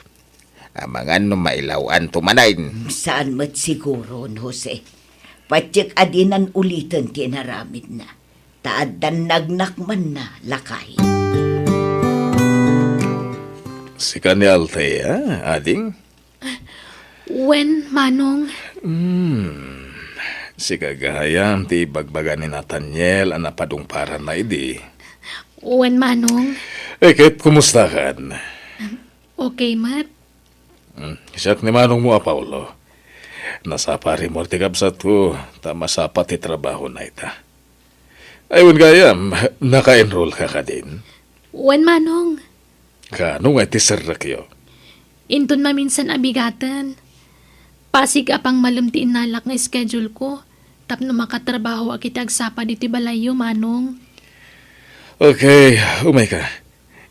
Amangan no mailaw-anto manen. Saan met siguron, Jose. Patiek a dinan uliten ti inaramidna. Ta addan nagnakmanna, lakay. Sika ni Althea, ading? Wen, Manong. Hmm. Sika gayam ti ibagbaga ni Nathaniel a napadungparanna idi. Wen, Manong. Eh, ket kumustakan? Okay met. Hmm, siak ni manongmo a Paolo. Nasapa rimor ti kabsatko, ta masapa ti trabahona ita. Ay, wen gayam, naka-enroll ka kadin? Wen, Manong. Kaano nga iti serrekyo? Inton maminsan a bigaten. Pasig a pangmalem ti innalak nga schedule ko, tapno makatrabahoak iti agsapa ditoy balayyo, Manong. Okay, umay ka.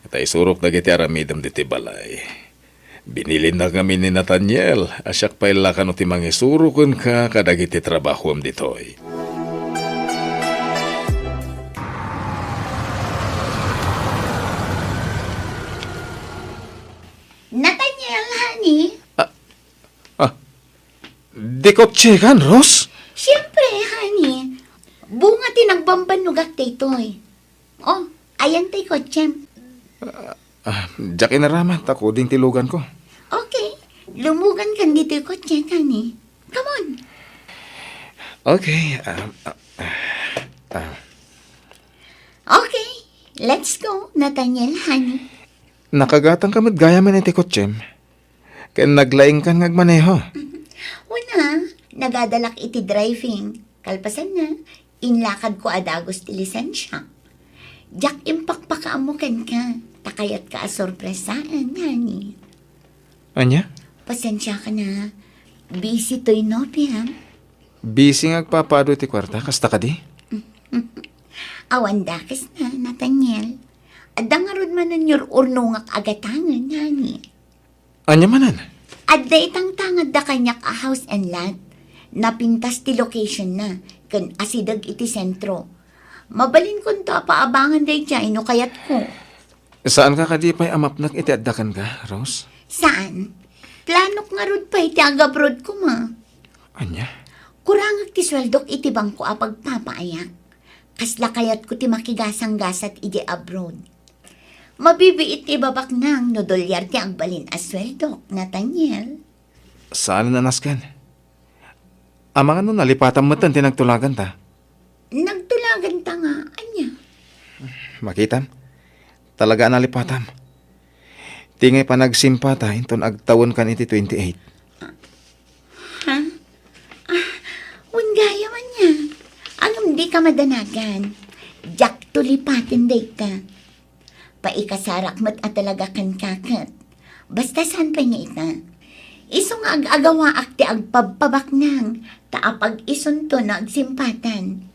Ta isurok dagiti aramidem ditoy balay. Binilinnak ngamin ni Nathaniel a siak pay la kano ti mangisuro kenka kadagiti trabahoem ditoy. Nathaniel, honey? Ah, ah, di kotsekan, Rose? Siyempre, honey. Bunga ti nagbambannogak daytoy. Oh, ayan tay kotsem. Ah, diak inarama, ta kuding ti luganko. Okay, lumugankan ditoy kotse, honey. Come on. Okay, ah, ah, ah, ah. Okay, let's go, Nathaniel, honey. Nakagatangka met gayamen iti kotsem. Ken naglaingkan nga agmaneho. Wen a, nagadalak iti driving. Kalpasanna, inlakadko a dagus ti lisensiak. Diak impakpakaammo kenka, ta kayatka a sorpresaen, honey. Ania? Pasensiakan a, busy toy no pian. Busy nga agpapado iti kuarta, kasta kadi? Awan dakesna, Nathaniel. Adda ngarud manen ur-urnongak a gatangen, honey. Ania manen? Adda itangtangad da kaniak a house and lot. Napintas ti location na, ken asideg iti sentro. Mabalinkonto a paabangan daydiay no kayatko. Saanka kadi pay a mapnek iti adda kenka, Rose? Saan. Planok ngarud pay ti agabroad koma. Ania? Kurangek ti sueldok iti bangko a pagpapaayak. Kasla kayatko ti makigasanggasat iti abroad. Mabibiit ti ibabaknang no dolyar ti agbalin a sueldok, Nathaniel. Saan a nasken? Amangan no nalipatam metten ti nagtulaganta. Nagtulaganta nga, ania? Makitam? Talaga a nalipatam. Ti ngay panagsimpata inton agtawenkan iti twenty-eight. Ha? Ah, wen gayam ania. Ngem dika madanagan. Diakto lipaten dayta. Paikasarak met a talaga kenka ket. Basta saan pay nga ita. Isu nga ag-agawaak ti agpabpabaknang, ta apag-isunto no agsimpatan.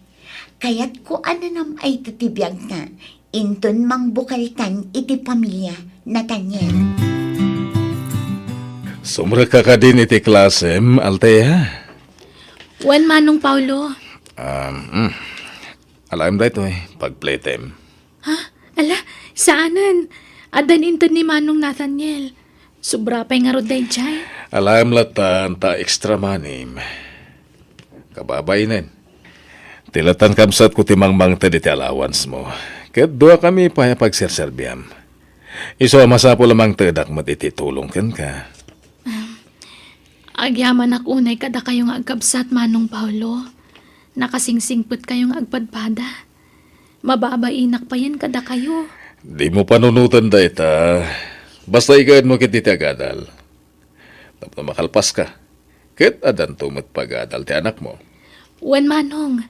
Kayatko a nanam-ayto ti biagta, inton mangbukeltan iti pamilia, Nathaniel. Sumrekka kadin iti klasem, Althea? Wen, Manong Paulo. Um, mm. Alaem daytoy, pagpletem. Ha? Ala, saanen. Addan inted ni Manong Nathaniel. Sobra pay ngarud daydiay. Alaem latta ta extra money. Kababainen. Ti latan kabsatko ti mangmangted iti allowance mo. Ket duakami pay a pagserserbiam. Isu a masapul a mangtedak met iti tulong kenka. Agyamanak unay kadakayo nga agkabsat, Manong Paulo. Nakasingsingpetkayo nga agpadpada. Mababainak payen kadakayo. Dimo panunoten dayta. Basta ikaedmo ketdi ti agadal. Tapno makalpaska. Ket addanto met pagadal ti anakmo. Wen, Manong.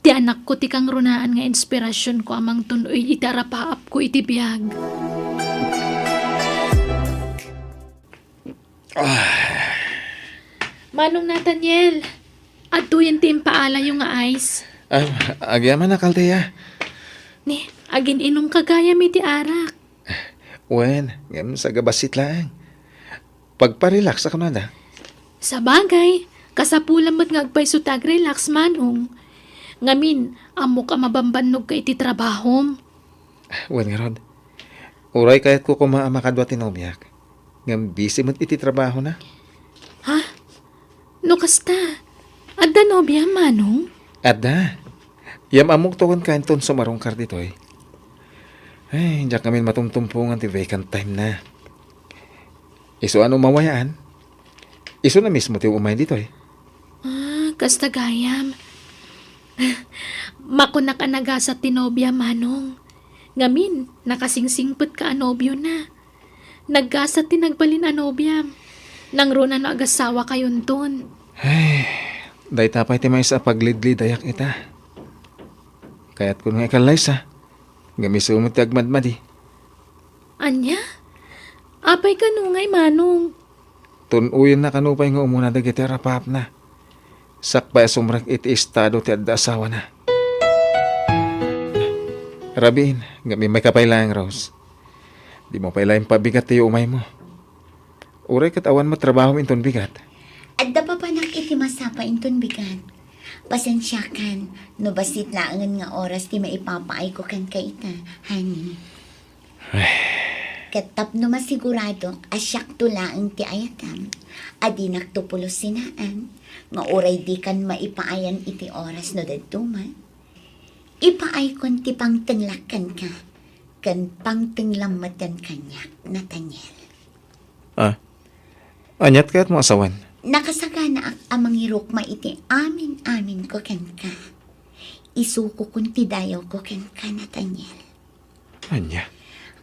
Ti anakko ti kangrunaan nga inspirasionko a mangtun-oy iti arapaapko iti biag. Ah. Manong Nathaniel, adtoyen ti impaalayo nga ice. Ah, agyamanak, Althea. Ni, Agin-inumka gayam iti arak. Wen, ngem sagabasit laeng. Pagparelax a kunada. Sabagay, kasapulan met nga agpayso ti agrelax, Manong. Ngamin, ammok a mabambannogka iti trabahom. Wen ngarud, uray kayatko koma a makadua ti nobiak, ngem busy met iti trabahona. Ha? No kasta, adda nobiam, Manong? Adda. Yam-ammok to kenka inton sumarungkar ditoy. Ay, diak ngamin matumtumpongan ti vacant time na. Isu a no mawayaan, isuna mismo ti umay ditoy. Ah, kasta gayam. Makunak a nagasat ti nobia, Manong. Ngamin, nakasingsingpetka a nobiona. Naggasat ti nagbalin a nobiam. Nangruna no agasawakayonton. Ay, dayta pay ti maysa a paglidlidayak ita. Kayatko nga ikallaysa, ngem isu met ti agmadmadi. Ania? Apay kano ngay, Manong? Tun-oyenna kano pay nga umuna dagiti arapaapna. Sakbay a sumrek iti estado ti adda asawana. Rabiin, ngem immayka pay laeng, Rose. Dimo pay laeng pabigat ti umaymo. Uray ket awan met trabahom inton bigat. Adda papanak iti masapa inton bigat. Pasensiakan, no bassit laengen nga oras ti maipapaayko kenka ita, honey. Ket tapno masiguradok a siakto laeng ti ayatam, a dinakto pulos sinaan, nga uray dikan maipaayan iti oras no dadduma, ipaaykon ti pangtenglak kenka, ken pangtenglam metten kaniak, Nathaniel. Ah, aniat kayatmo a sawen? Nakasaganaak a mangirukma iti amin-aminko kenka. Isukokon ti dayawko kenka, Nathaniel. Ania?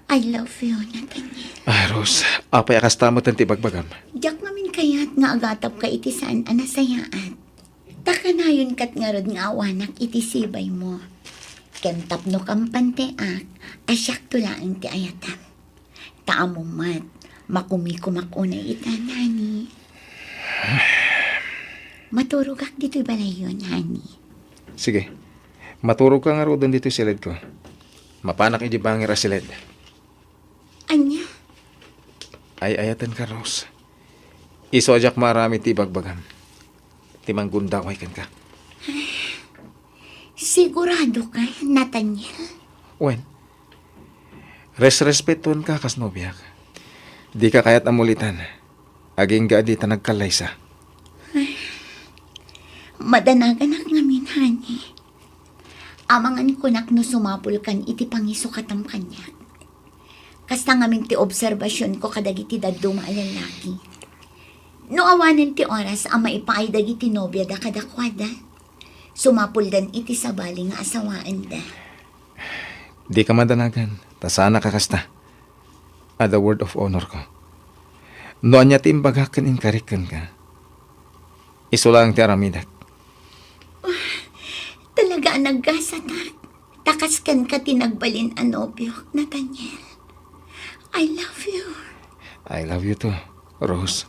I love you, Nathaniel. Ah, Rose, apay a kasta metten ti ibagbagam? Diak ngamin kayat nga agatapka iti saan a nasayaat. Ta kanayon ket ngarud nga awanak iti sibaymo. Ken tapno kampanteak, a siakto laeng ti ayatam. Ta ammom met, makumikumak unay ita, honey. Maturogak ditoy balayyon, honey. Sige. Maturogka ngaruden ditoy siledko. Mapanak idiay bangir a siled. Ania? Ay-ayatenka, Rose. Isu a diak maaramid ti ibagbagam. Ti manggundaway kenka. Siguradoka, Nathaniel? Wen, resrespetoenka kas nobiak. Dika kayat a mulitan. Agingga a dita nagkallaysa. Madanaganak ngamin, honey. Amangan kunak no sumapulkan iti pangisukatam kaniak. Kasta ngamin ti obserbasionko kadagiti dadduma a lallaki. No awanen ti oras a maipaay dagiti nobiada kadakuada, sumapuldan iti sabali nga asawaenda. Dika madanagan, ta saanak a kasta. Adda word of honor ko. No ania ti imbagak ken inkarik kenka, isu laeng ti aramidek. Talaga a naggasatak. Ta kas kenka ti nagbalin a nobiok, Nathaniel. I love you. I love you too, Rose.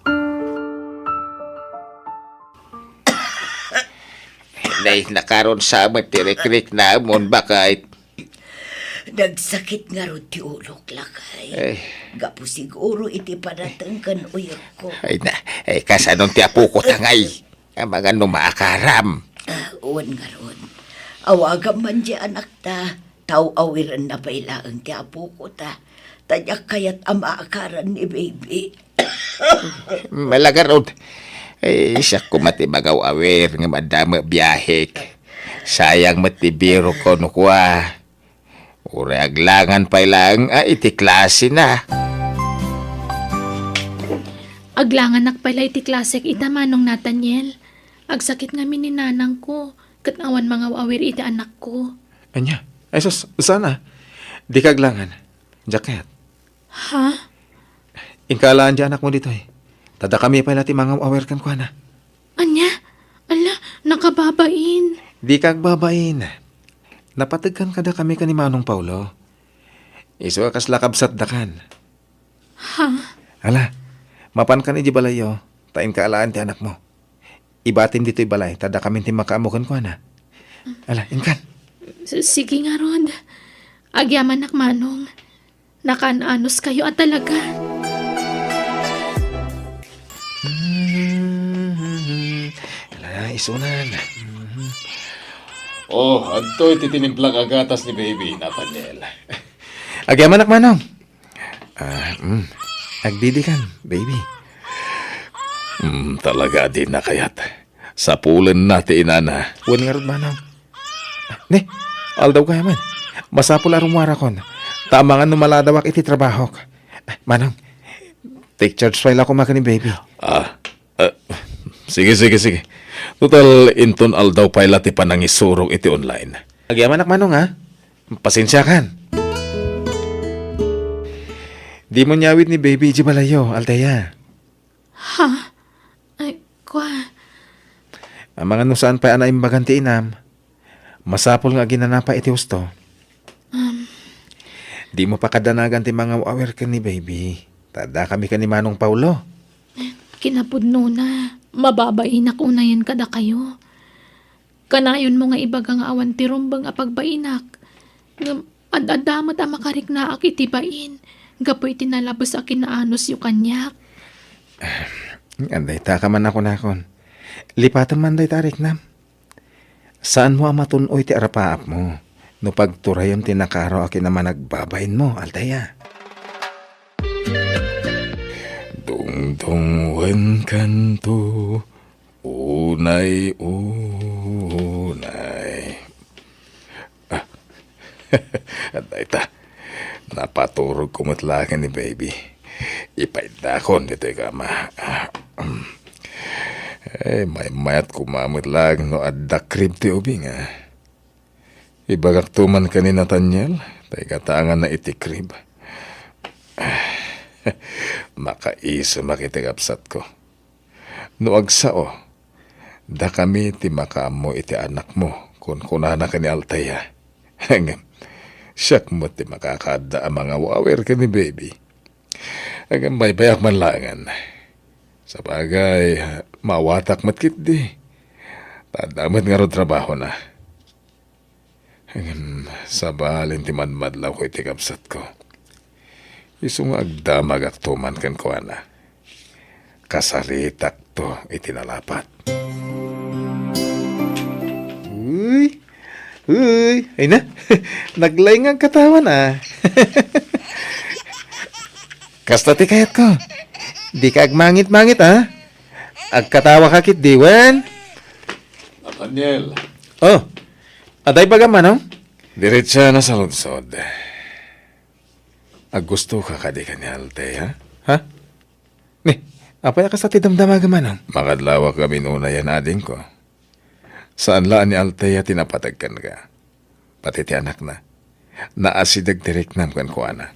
Nay, nakaron sa met ti rikriknamon, baket. Nagsakit ngarud ti ulok, lakay. Ay. Gapu siguro iti panateng ken uyekko. Ay na, ay, kasanon ti apokota ngay? Amangan no maakaram. Ah, wen ngarud. Awagam man di anakta, ta aw-awirenna pay laeng ti apokota. Ta diak kayat a maakaran ni baby. Mala ngarud. Ay, siak koma ti mangaw-awir ngem adda met biahek. Sayang met ti birokko no kua. Uray aglangan pay laeng a iti klasena. Aglanganak pay la iti klasek ita, Manong Nathaniel. Agsakit ngamin ni nanangko, ket awan mangaw-awir iti anakko. Ania? Ay sus, saan a? Dika aglangan. Diak kayat. Ha? Inka alaan ti anakmo ditoy. Ta dakami pay la ti mangaw-awir kenkuana. Ania? Ala, nakababain. Dika agbabain. Napategkan kadakami ken ni Manong Paulo. Isu a kasla kabsatdakan. Ha? Ala, mapankan idiay balayyo, ta inka alaan ti anakmo. Ibatim ditoy balay, ta dakamin ti makaammo kenkuana. Ala, inkan. S-, sige ngarud. Agyamanak, Manong. Nakaan-anos kayo a talaga. Hmm, ala, isunan. Oh, adtoy ti tinimplang a gatas ni Baby, Nathaniel. Agyamanak, Manong. Ah, mm. Agdidikan, Baby. Mm, talaga a dina kayat. Sapulenna ti inana. Wen ngarud, Manong. Ni, aldaw gayam. Masapul a rummuarakon. Ta amangan no maladawak iti trabahok. Manong, take charge pay la koma ken ni Baby. Ah, ah, sige, sige, sige. Total, inton aldaw pay la ti panangisurong iti online. Agyamanak, Manong, ha? Pasensiakan. Dimo inyawid ni Baby idiay balayyo, Althea. Ha? Ay, kua. Amangan no saan pay a naimbagan ti inam, masapul nga aginana pay iti husto. Um. Dimo pakadanagan ti mangaw-awir ken ni Baby. Ta addakami ken ni Manong Paulo. Kinapudnona, mababainak unayen kadakayo. Kanayonmo nga ibaga nga awan ti rumbeng a pagbainak. Ngem ad-adda met a makariknaak iti bain gapu iti nalabes a kinaanosyo kaniak. Adda ita ka man a kunakon. Lipatem man dayta a riknam. Saanmo a matun-oy ti arapaapmo no pagturayem ti nakaro a kinamanagbabainmo, Althea. Dungdungwenkanto, unay, unay. Ah, dayta, napaturogko met laeng ni Baby. Ipaiddakon ditoy kama. Ah, mm. Eh, maymayat koma met laeng no adda crib ti ubing, ah. Ibagakto man ken ni Nathaniel, ta igatanganna iti crib. Makaisemak iti kabsatko. No agsao, dakami ti makaammo iti anakmo, kunkunana ken ni Althea. Ngem, siak met ti makakaadda a mangaw-awir ken ni Baby. Ngem baybayak man laengen. Sabagay, maawatak met ketdi. Ta adda met ngarud trabahona. Ngem, sabali ti madmadlawko iti kabsatko. Isu nga agdamagakto man kenkuana. Kasaritakto iti nalapat. Uy, uy, ay na. Naglaing nga agkatawan, ah. Kasta ti kayatko. Dika agmangit-mangit, ah. Agkatawa ka ketdi wen. Nathaniel. Oh, adda ibagam, Manong? Diretsa na sa ludsod. Aggustoka kadi ken ni Althea, ha? Ni, apay a kasta ti damdamagam, Manong? Makadlawak kami unayen, adingko. Saan la a ni Althea ti napateg kenka. Pati ti anakna. Naasideg ti riknam kenkuana.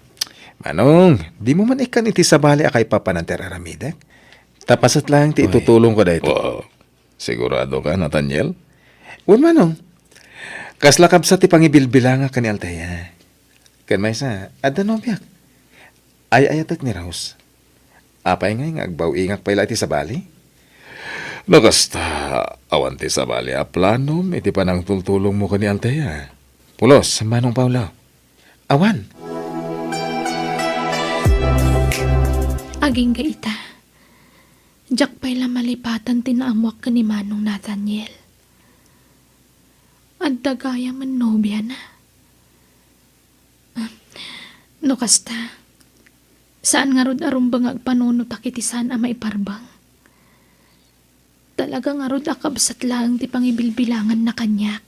Manong, dimo man ikkan iti sabali a kaipapanan ti ar-aramidek? Ta paset laeng ti Uy. Itutulongko daytoy. Wow. Sigurado ka, Nathaniel? Wen, Manong. Kasla kabsat ti pangibilbilangak ken ni Althea. Ken maysa, adda nobiak. Ay-ayatek ni Rose. Apay ngay nga agbaw-ingak pay la iti sabali? No kasta, awan ti sabali a planom iti panangtultulongmo ken ni Althea. Pulos, Manong Paolo. Awan. Agingga ita. Diak pay la malipatan ti naammoak ken ni Manong Nathaniel. Adda gayamen nobiana. No kasta, saan ngarud a rumbeng nga agpanunotak iti saan a maiparbeng. Talaga ngarud a kabsat laeng ti pangibilbilanganna kaniak.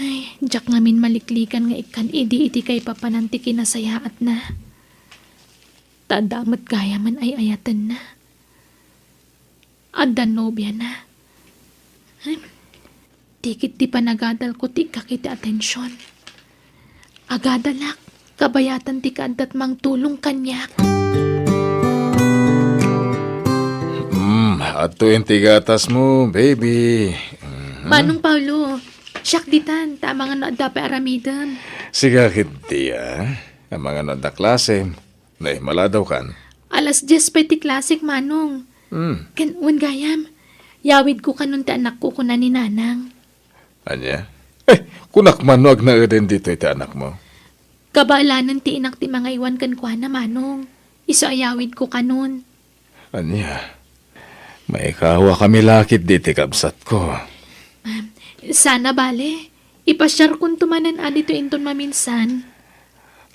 Ay, diak ngamin maliklikan nga ikkan idi iti kaipapanan ti kinasayaatna. Ta adda met gayamen ay-ayatenna. Adda nobiana. Ay, tikit ti panagadalko ti ikkak iti atensiyon. Agadalak, kabayatan ti kaaddat mangtulong kaniak. Mm, adtoyen ti gatasmo, baby. Mhm. Manong Paulo, siak ditan, ta amangan no adda pay aramidem. Siga ketdi, ah. Amangan no adda klasem. Nay, maladaw kan. Alas dies pay ti klasek, Manong. Hmm. Ken, wen gayam, yawidko kanon ti anakko, kuna ni Nanang. Ania? Eh, kunak man no agnaeden ditoy ti anakmo. Kabaelanen ti inak ti mangaywan kenkuana, Manong. Isu a yawidko kanon. Ania? Maikawakami la ketdi ti kabsatko. Sana bale, ipasiarkonto manen a ditoy inton maminsan.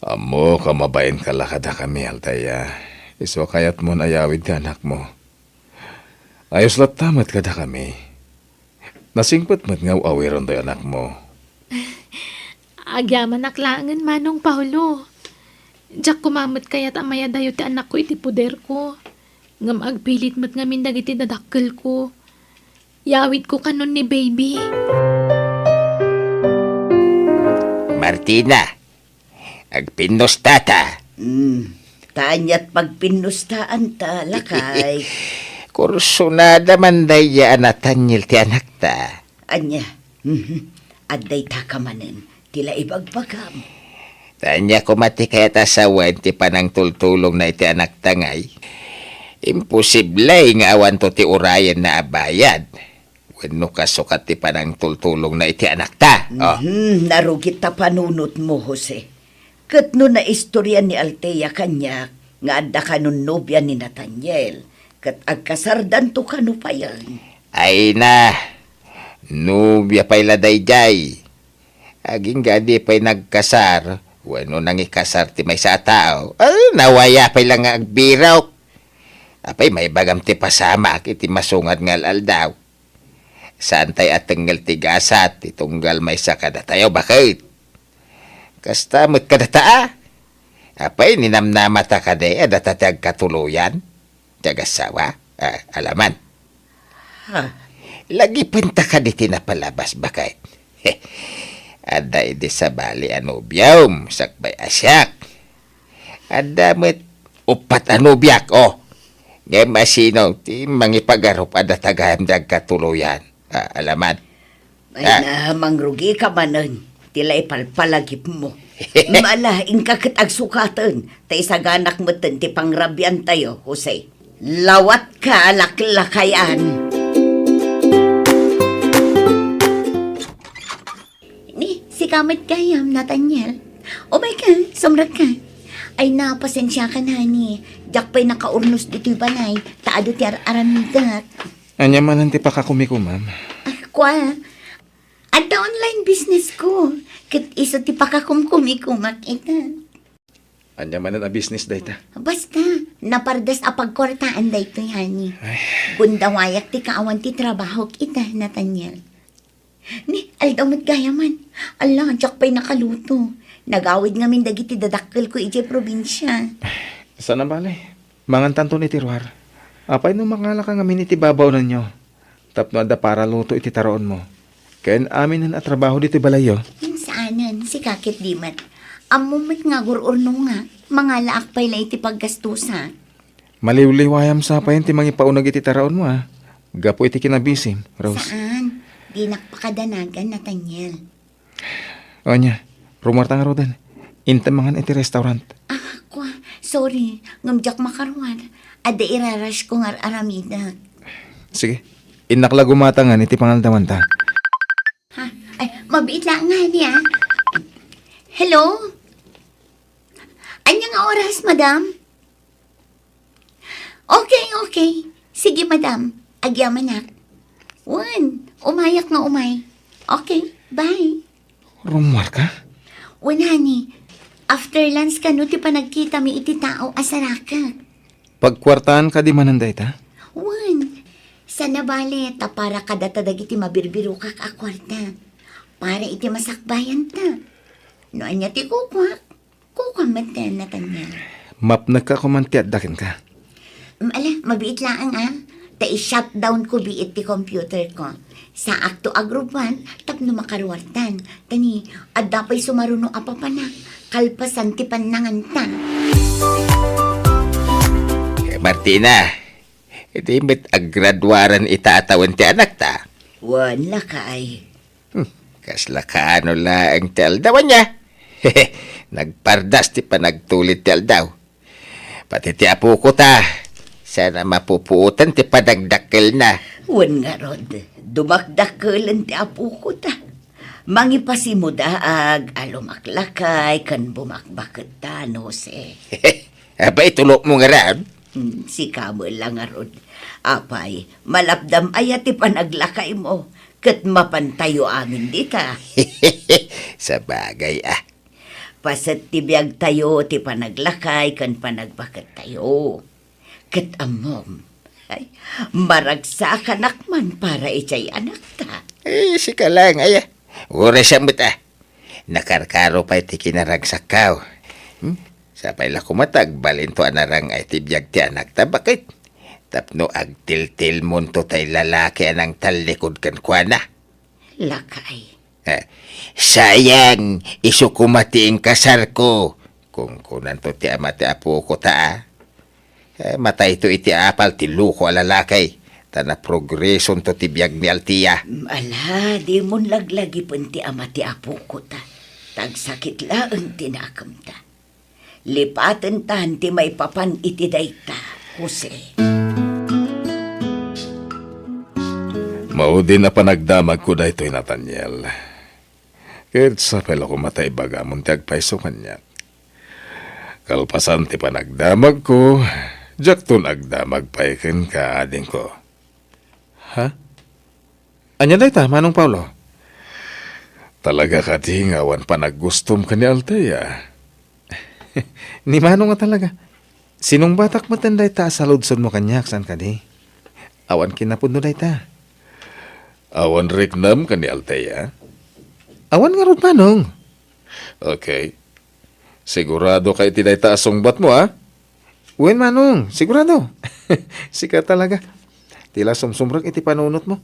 Ammok a mabainka la kadakami, Althea. Isu a kayatmon a yawid ti anakmo. Ayos latta met kadakami. Nasingpet met nga aw-awiron toy anakmo. Agyamanak laengen, Manong Paolo. Diak koma met kayat a mayadayo ti anakko iti poderko. Ngem agpilit met ngamin dagiti dadakkelko. Yawidko kanon ni baby. Martina, agpinnustata. Hmm. Ta aniat pagpinnustaanta, lakay? Kursunada man dayta a Nathaniel ti anakta. Ania? Mhm. Adda itaka manen ti la ibagbagam. Ta ania koma ti kayat a sawen ti panangtultulongna iti anakta ngay? Imposible nga awanto ti urayenna a bayad. Wenno kasukat ti panangtultulongna iti anakta. Oh. Mhm, narugit ta panunotmo, Jose. Ket no naistorya ni Althea kaniak nga adda kanon nobia ni Nathaniel, ket agkasardanto kano payen? Ay na, nobia pay la daydiay. Agingga a di pay nagkasar, wenno nangikasar ti maysa a tao, ah, nawaya pay la nga agbirok. Apay, maibagam ti pasamak iti masungad nga al-aldaw. Saantay a tengngel ti gasat ti tunggal maysa kadatayo, baket? Kasta met kadata, a? Apay, ninamnamata kadi a data ti agkatuloyan? Ti agassawa? Ah, alaman. Ha? Lagipenta kadi ti napalabas, baket? Adda idi sabali a nobiom, sakbay a siak. Adda met uppat a nobiak, oh. Ngem asino ti mangipagarup a data gayam ti agkatuloyan? Ah, alaman. Ay, ah, na, mangrugika manen. Ti la ipalpalagipmo. Mala, inka ket agsukaten, ta isaganak metten ti pangrabiantayo, Jose. Lawatka, laklakayan. Ni, sika met gayam, Nathaniel. Umayka, sumrekka. Ay na, pasensiakan, honey. Diak pay nakaurnos ditoy balay, ta adu ti ar-aramidek. Ania manen ti pakakumikumak? Ah, kua, adda online businessko. Ket isu ti pakakumkumikumak ita. Ania manen a business dayta? Basta, napardas a pagkuartaan daytoy, honey. Ay. Gundawayak ti kaawan ti trabahok ita, Nathaniel. Ni, aldaw met gayaman. Ala, diak pay nakaluto. Nagawid ngamin dagiti dadakkelko idiay probinsia. Saan a bale? Mangantanton iti ruar. Apay no mangalaka ngamin iti babaonanyo? Tapno adda para luto iti taraonmo. Ken aminen a trabaho ditoy balayyo. Saanen, sika ket di met. Ammom met nga agur-urno nga, mangalaak pay la iti paggastosak. Maliwliwayam sa payen ti mangipauneg iti taraonmo, a? Gapu iti kinabisim, Rose. Saan? Dinak pakadanagan, Nathaniel. Ania, rumuarta ngaruden. Intem mangan iti restaurant. Ah, kua, sorry. Ngem diak makaruar. Adda irarashko nga ar-aramidek. Sige. Innak la gumatangan iti pangaldawan ta. Ha? Ay, mabiit laeng nga, honey, a. Hello? Ania nga oras, madam? Okay, okay. Sige, madam. Agyamanak. Wen, umayak nga umay. Okay, bye. Rumuarka? Wen, honey. After lunch kano ti panagkitami iti tao a sarakek. Pagkuartaan kadi manen dayta? Wen. Saan a bale, ta para kadata dagiti mabirbirokak a kuarta. Para iti masakbayanta. No ania ti kukuak, kukuam met, Nathaniel. Mapnekka koma ti adda kenka. Mm, ala, mabiit laeng, a. Ta i-shutdown ko biit ti computer ko. Saakto agrubbuan tapno makaruartan. Ta ni, adda pay sumaruno a papanak, kalpasan ti pannanganta. Eh, Martina, di met aggraduaren ita a tawen ti anakta? Wen, lakay. Hmm, kasla kaano laeng ti aldaw, ania? Nagpardas ti panagtulid ti aldaw. Pati ti apoko ta, saan a mapupuotan ti panagdakkelna. Wen ngarud, dumakdakkelen ti apoko ta. Mangipasimo daag a lumaklakay ken bumakbakettan, Jose. Apay, tulokmo ngarud? Hmm, sika met la ngarud. Apay, malapdam aya ti panaglakaymo, ket mapantayo amin dita. Sabagay, ah. Paset ti biagtayo ti panaglakay ken panagbakettayo. Ket ammom, ay, maragsakanak man para idiay anakta. Eh, sika lang, aya. Uray siya met, ah. Nakarkaro pay ti kinaragsakkaw. Hmm? Sapay la koma ta agbalinto a narang-ay ti biag ti anakta, baket? Tapno agtiltilmonto tay lalaki a nangtallikud kenkuana. Lakay. Eh, sayang, isu koma ti inkasarko. Kunkunanto ti ama ti apoko ta, ah. Eh, matayto iti apal ti loko a lalaki, ta naprogresonto ti biag ni Althea. Mm, ala, dimon laglagipen ti ama ti apoko ta. Tagsakit laeng ti nakemta. Lipatentan ti maipapan iti dayta, Jose. Maudin a panagdamagko daytoy, Nathaniel. Ket sapay la koma ta ibagamon ti agpayso kaniak. Kalpasan ti panagdamagko, diakton agdamag pay kenka, adingko. Ha? Ania dayta, Manong Paulo? Talaga kadi nga awan panaggustom ken ni Althea? Ni Manong a talaga. Sinungbatak metten dayta a saludsodmo kaniak, saan kadi? Awan kinapudno dayta. Awan riknam ken ni Althea? Awan ngarud, Manong. Okay. Sigurado ka iti dayta a sungbatmo, a? Wen, Manong, sigurado. Sika talaga. Ti la sumsumrek iti panunotmo.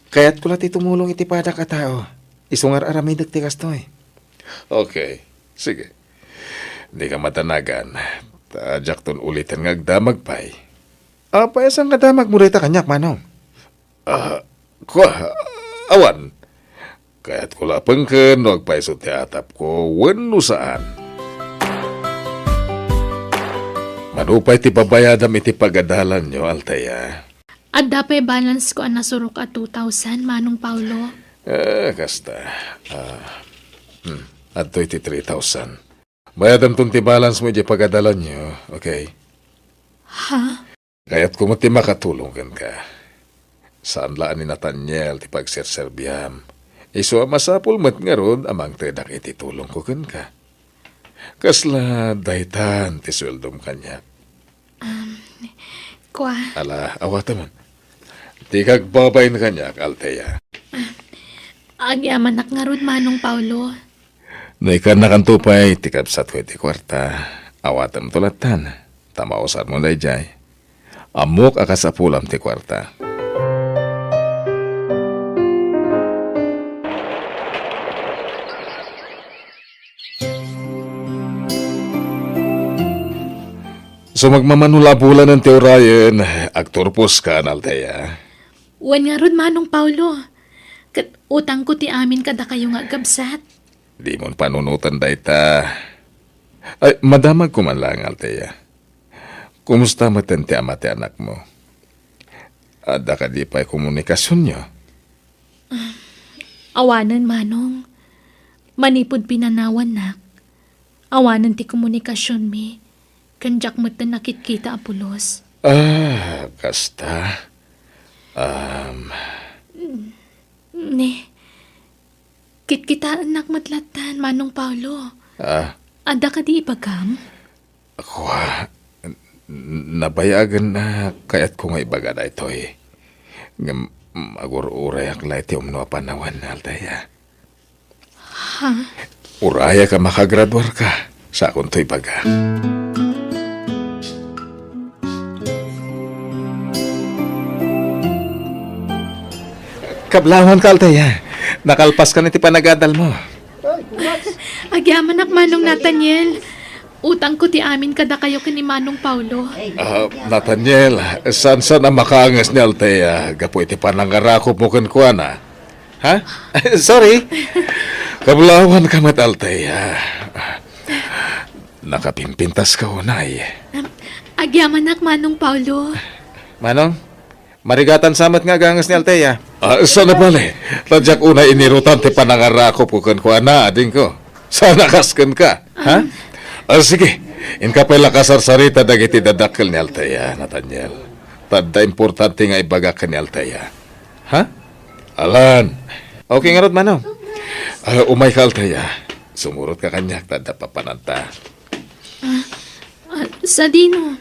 Kayatko la ti tumulong iti padak a tao. Isu nga ar-aramidek ti kastoy. Okay. Sige. Dika madanagan. Ta diakton uliten nga agdamag pay. Apay a saan nga damagmo dayta kaniak, Manong? Ah, kua, awan. Kayatko la a pengken no agpayso ti atapko wenno saan. Mano pay ti babayadam iti pagadalanyo, Althea? Adda pay balance ko a nasurok a two thousand, Manong Paulo. Eh, kasta. Ah, hmm, adtoy ti three thousand. Bayadamton ti balance mo idiay pagadalanyo, okay? Ha? Kayatko met ti makatulong kenka. Saan la a ni Nathaniel ti pagserserbiam. Isu a masapul met ngarud a mangtedak iti tulongko kenka. Kasla daytan ti sueldom kaniak. Um, kua. Ala, awatem. Dika agbabain kaniak, Althea. Agyamanak ngarud, Manong Paulo. No ikannakanto pay ti kabsatko iti kuarta, awatemto lattan, ta mausarmo daydiay. Ammok a kasapulam ti kuarta. So, magmamano la a bulanen ti urayen, agturposka, Althea. Wen ngarud, Manong Paulo. Ket utangko ti amin kadakayo nga agkabsat. Dimon panunoten dayta. Ay, madamagko man laeng, Althea. Kumusta metten ti ama ti anakmo? Adda kadi pay komunikasionyo? Ah, awanen, Manong. Manipud pinanawannak, awanen ti komunikasionmi, ken diak metten nakitkita a pulos. Ah, kasta. Um, Ne, kitkitaennak met lattan, Manong Paulo. Ah. Adda kadi ibagam? Kua, n-, nabayagen a kayatko nga ibaga daytoy. Ngem, agur-urayak la iti umno a panawen, Althea. Ha? Urayak a makagraduarka, sakonto ibaga. Kablawanka, Althea. Nakalpaskan iti panagadalmo. Agyamanak, Manong Nathaniel. Utangko ti amin kadakayo ken ni Manong Paulo. Ah, Nathaniel, saan-saan a makaanges ni Althea gapu iti panangarakupmo kenkuana. Ha? Sorry. Kablawanka met, Althea. Nakapimpintaska unay. Um, agyamanak, Manong Paulo. Manong, marigatan sa met nga aganges ni Althea. Ah, saan a bale? Ta diak unay inirutan ti panangarakopko kenkuana, adingko. Saan a kas kenka, ha? Ah, sige, inka pay la kasarsarita dagiti dadakkel ni Althea, Nathaniel. Ta adda importante nga ibagak ken ni Althea. Ha? Alan. Okay ngarud, Manong. Ah, umayka, Althea. Sumurotka kaniak ta adda papananta. Ah, sadino?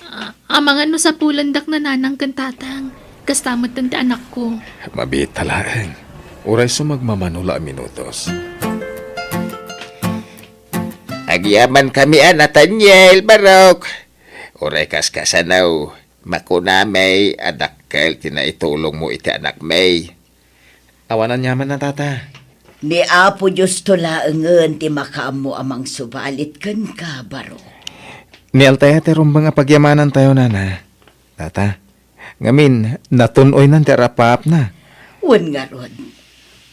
Ah, amangan no sapulandak nanang ken tatang. Kasta met ti anakko. Mabiit ta laeng. Uray sumagmamano la a minutos. Agyamankami a, Nathaniel, Barok. Uray kaskasano, makunami a dakkel ti naitulongmo iti anakmi. Awan aniaman a, Tata. Ni Apo Diosto laengen ti makaammo a mangsubalit kenka, Barok. Ni Althea ti rumbeng a pagyamanantayo, Nana. Tata, ngamin, natun-oynan ti arapaapna. Wen ngarud,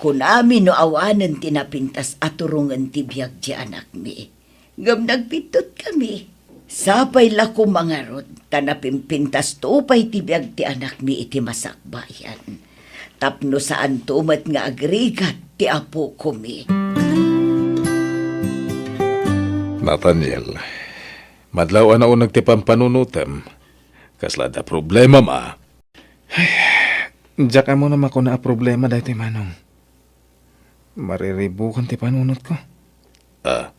kunami no awanen ti napintas a turongen ti biag ti anakmi. Ngem nagbiddutkami. Sapay la koma ngarud ta napimpintasto pay ti biag ti anakmi iti masakbayan. Tapno saanto met nga agrigat ti apokomi. Nathaniel, madlaw a nauneg ti pampanunotem. Kasla adda problemam a? Ay, diak ammo no makuna a problema daytoy, Manong. Mariribukan ti panunotko. Ah,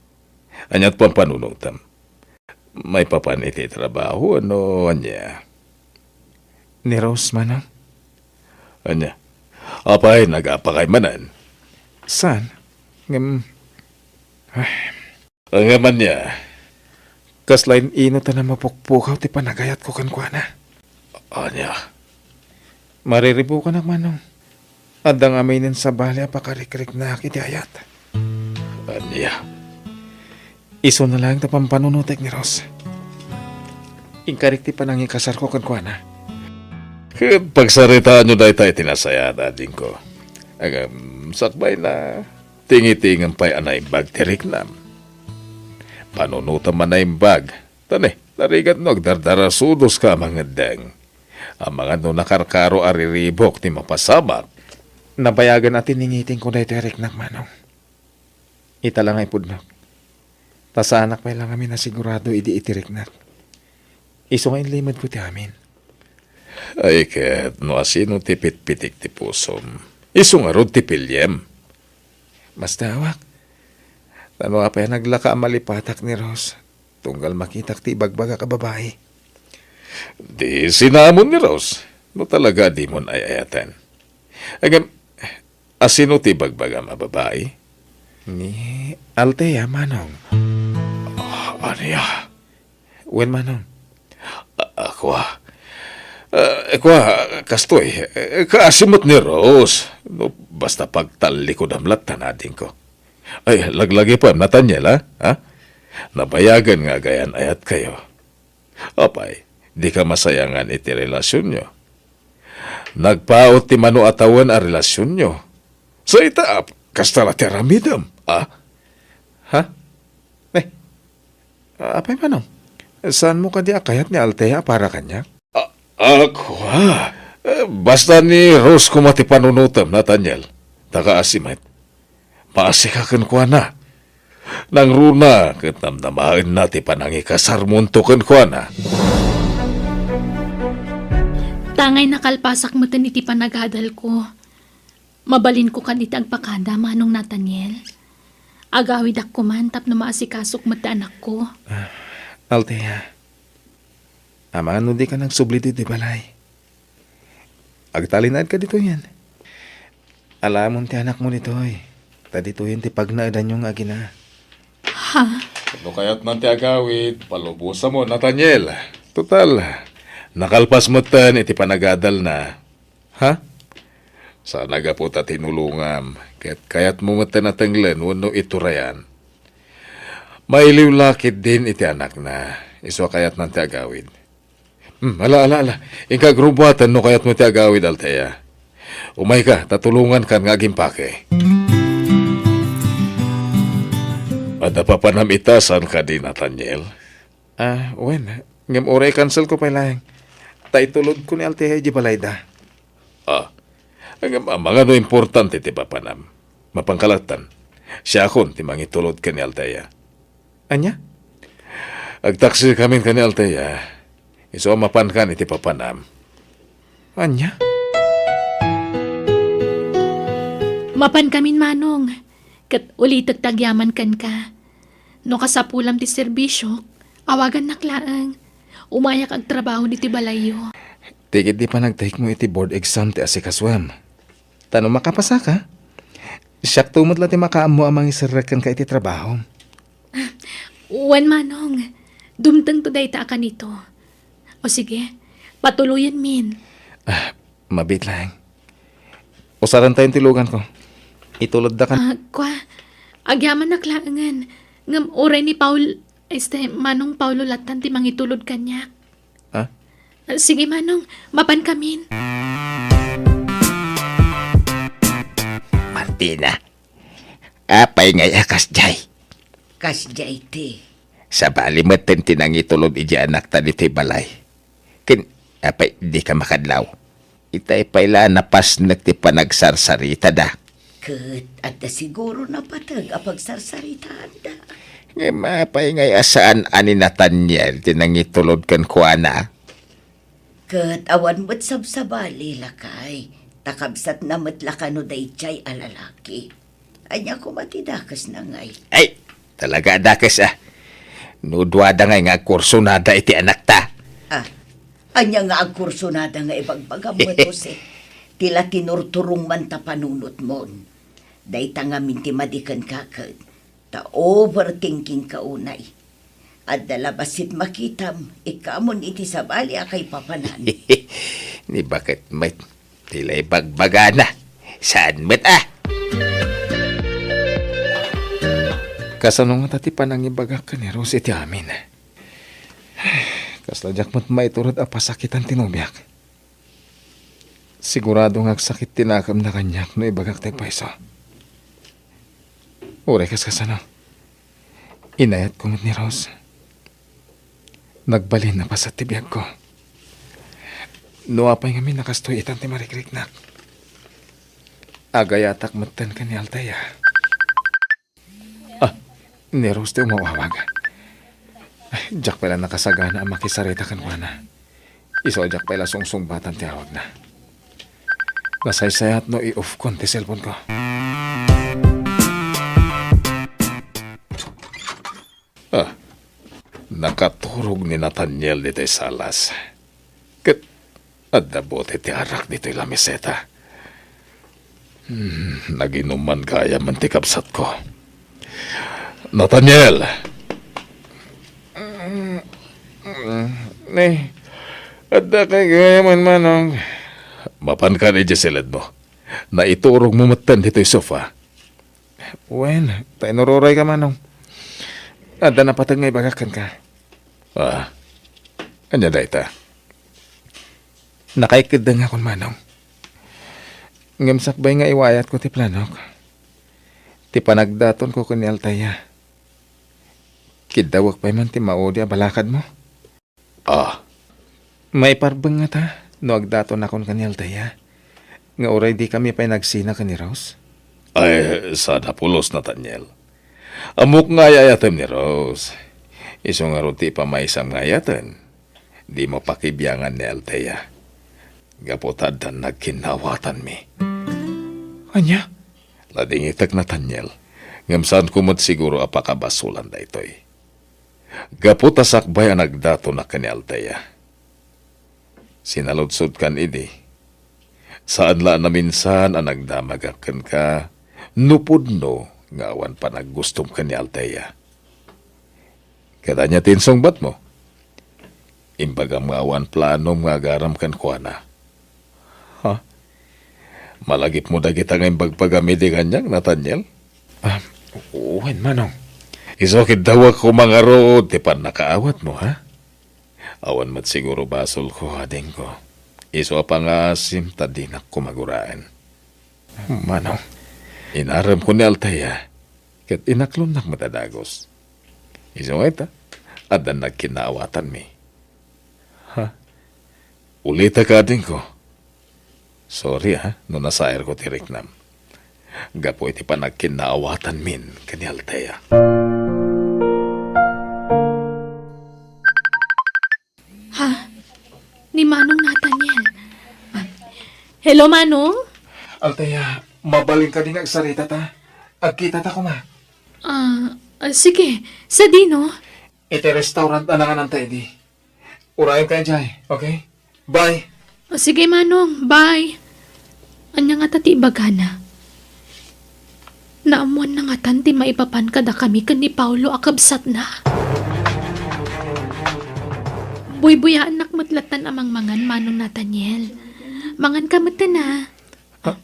ania ti pampanunotem? Maipapan iti trabaho, ano, ania? Ni Rose, Manong. Ania? Apay, nagapakay manen? Saan? Ngem, ay. Ngem ania? Kasla in-ino ta namapukpukaw ti panagayatko kenkuana. Ania? Mariribukanak, Manong. Adda nga aminen sabali a pakarikriknak iti ayat. Ania? Isuna laeng ta pampanunotek ni Rose. Inkarik ti panangikasarko kenkuana. Ket pagsaritaanyo dayta iti nasayaat, adingko. Ngem, sakbayna, tingitingem pay a naimbag ti riknam. Panunotem a naimbag. Ta ne, narigat no agdardarasudoska a mangeddeng. Amangan no nakarkaro a riribuk ti mapasamak. Nabayagen a tiningitingko daytoy a riknak, Manong. Ita la nga ipudnok. Ta saanak pay la ngamin a sigurado idi iti riknak. Isu nga inlimedko ti amin. Ay ket, no asino ti pitpitik ti pusom, isu ngarud ti piliem. Mastaawak. Ta no apay a naglaka a malipatak ni Rose, tunggal makitak ti ibagbagak a babai. Di sinamon ni Rose, no talaga a dimon ay-ayaten. Ngem, asino ti ibagbagam a babai? Ni Althea, Manong. Ah, ania? Wen, Manong. A-, a, kua. A, kua, kastoy, e, kaasi met ni Rose. No, basta pagtallikudam latta, adingko. Ay, laglagipem, Nathaniel, a? Ha? Nabayagen nga agayan-ayatkayo. Apay, dika masayangan iti relasionyo. Nagpaut ti mano a tawen a relasionyo. Sa ita, ap-, kasta la ti aramidem, a? Ha? Ne? Apay, Manong? Saanmo kadi a kayat ni Althea a para kaniak? A, a, kua. E, basta ni Rose koma ti panunotem, Nathaniel. Ta kaasi met. Maasika kenkuana. Nangruna ket namnamaenna ti panangikasarmonto kenkuana. Tangay nakalpasak meten iti panagadalko. Mabalinko kadi ti agpakada, Manong Nathaniel. Agawidak koman tapno maasikasok met ti anakko. Ah, Althea, amangan no dika nagsubli ditoy balay. Agtalinaedka ditoyen. Alamon ti anakmo ditoy, ta ditoyen ti pagnaedanyo nga agina. Ha? No kayatnan ti agawid, palubosam, Nathaniel. Total, nakalpas metten iti panagadalna. Ha? Saan a gapu ta tinulongam, ket kayatmo metten a tenglen wenno iturayan. Mailiw la ketdin iti anakna, isu a kayatnan ti agawid. Hmm, ala, ala, ala. Inka agrubbuaten no kayatmo ti agawid, Althea. Umayka, ta tulongankan nga agimpake. Adda papanam ita, saan kadi, Nathaniel? Ah, wen, ngem uray i-cancelko pay laeng. Ta itulodko ni Althea idiay balayda. Ah, Ngem amangan no importante ti papanam. Mapanka lattan. Siakon ti mangitulod ken ni Althea. Ania? Agtaksikamin ken ni Althea. Isu a mapankan iti papanam. Ania? Mapankamin, Manong. Ket ulitek ti agyaman kenka. No kasapulam ti serbisiok, awagannak laeng. Umayak agtrabaho ditoy balayyo. Ti ketdi panagtayekmo iti board exam ti asikasuem. Ta no makapasaka, siakto met la ti makaammo a mangiserrek kenka iti trabaho. Wen, Manong. Dumtengto dayta a kanito. O sige, patuloyenmin. Ah, mabiit laeng. Usarentayon ti luganko. Itulodda kan- Ah, kua, agyamanak laengen. Ngem uray ni Paul, este, Manong Paulo lattan ti mangitulod kaniak. Ha? Ah, sige, Manong. Mapankamin. Martina, apay ngay a kasdiay? Kasdiay ti. Sabali met ti nangitulod iti anakta ditoy balay. Ken, apay, dika makadlaw? Itay pay la napasnek ti panagsarsaritada. Ket adda siguro napateg a pagsarsaritaanda. Ngem apay ngay a saan a ni Nathaniel ti nangitulod kenkuana? Ket awan met sabsabali, lakay, ta kabsatna met la kano daydiay a lalaki. Ania koma ti dakesna ngay? Ay, talaga a dakes, a. No duada ngay nga agkursunada iti anakta. Ah, ania nga agkursunada nga ibagbagam met, Jose? Ti la tinurturong man ta panunotmon. Dayta ngamin ti madi kenka ket ta overthinking ka unay. Adda la bassit makitam, ikkamon iti sabali a kaipapanan. Ni baket met, ti la ibagbagana. Saan met, a? Kasano ngata ti panangibagak ken ni Rose iti amin? Kasla diak met maiturod a pasakitan ti nobiak. Sigurado nga agsakit ti nakemna kaniak no ibagak ti agpayso. Uray kas kasano, inayatko met ni Rose. Nagbalin a paset ti biagko. No apay ngamin a kastoy itan ti marikriknak, agayatak metten ken ni Althea. Ah, ni Rose ti umawawag. Ay, diak pay la nakasagana a makisarita kenkuana. Isu a diak pay la sungsungbatan ti awagna. Nasaysayat no i-off kon ti cellphone ko. Ah, nakaturog ni Nathaniel ditoy salas. Ket adda bote ti arak ditoy lameseta. Hmm, naginuman gayam ti kabsatko. Nathaniel! Ni, adda kay gayam, Manong. Mapanka idiay siledmo. Naiturogmo metten ditoy sofa. Wen, ta inurorayka, Manong. Adda napateg nga ibagak kenka. Ah, ania dayta? Nakaikeddengakon, Manong. Ngem sakbay nga iwayatko ti planok, ti panagdatonko ken ni Althea, kiddawek pay man ti maudi a balakadmo. Ah. Maiparbeng ngata no agdatonakon ken ni Althea nga uray dikami pay nagsina ken ni Rose? Ay, saan a pulos, Nathaniel. Ammok nga ay-ayatem ni Rose. Isu ngarud ti ipamaysam nga ayaten, dimo pakibiangan ni Althea. Gapu ta addan nagkinnaawatanmi. Ania? Nadingitek, Nathaniel, ngem saanko met siguro a pakabasolan daytoy. Gapu ta sakbay a nagdatonak ken ni Althea, sinaludsodkan idi. Saan la a naminsan a nagdamagak kenka no pudno nga awan panaggustom ken ni Althea. Ket ania ti insungbatmo? Imbagam nga awan planom nga agaram kenkuana. Ha? Malagipmo dagita nga imbagbagam idi kaniak, Nathaniel? Ah, wen, Manong. Isu kiddawek koma ngarud ti pannakaawatmo, ha? Awan met siguro basolko, adingko. Isu a pangaasim ta dinak koma guraen. Manong. Inaremko ni Althea, ket inaklonnak met a dagus. Isu nga ita, addan nagkinnaawatanmi. Ha? Ulitek, adingko. Sorry, ha, no nasairko ti riknam. Gapu iti panagkinnaawatanmin ken ni Althea. Ha? Ni Manong Nathaniel. Hello, Manong? Althea, mabalin kadi nga agsarita ta? Agkita ta koma. Ah, ah, sige. Sadino? Iti restaurant a nangananta idi. Urayen ka idiay, okay? Bye. O, sige, Manong. Bye. Ania ngata ti ibagana? Naammoanna ngatan ti maipapan kadakami ken ni Paolo a kabsatna? Buybuyaennak met lattan a mangmangan, Manong Nathaniel. Manganka metten, a. Ah,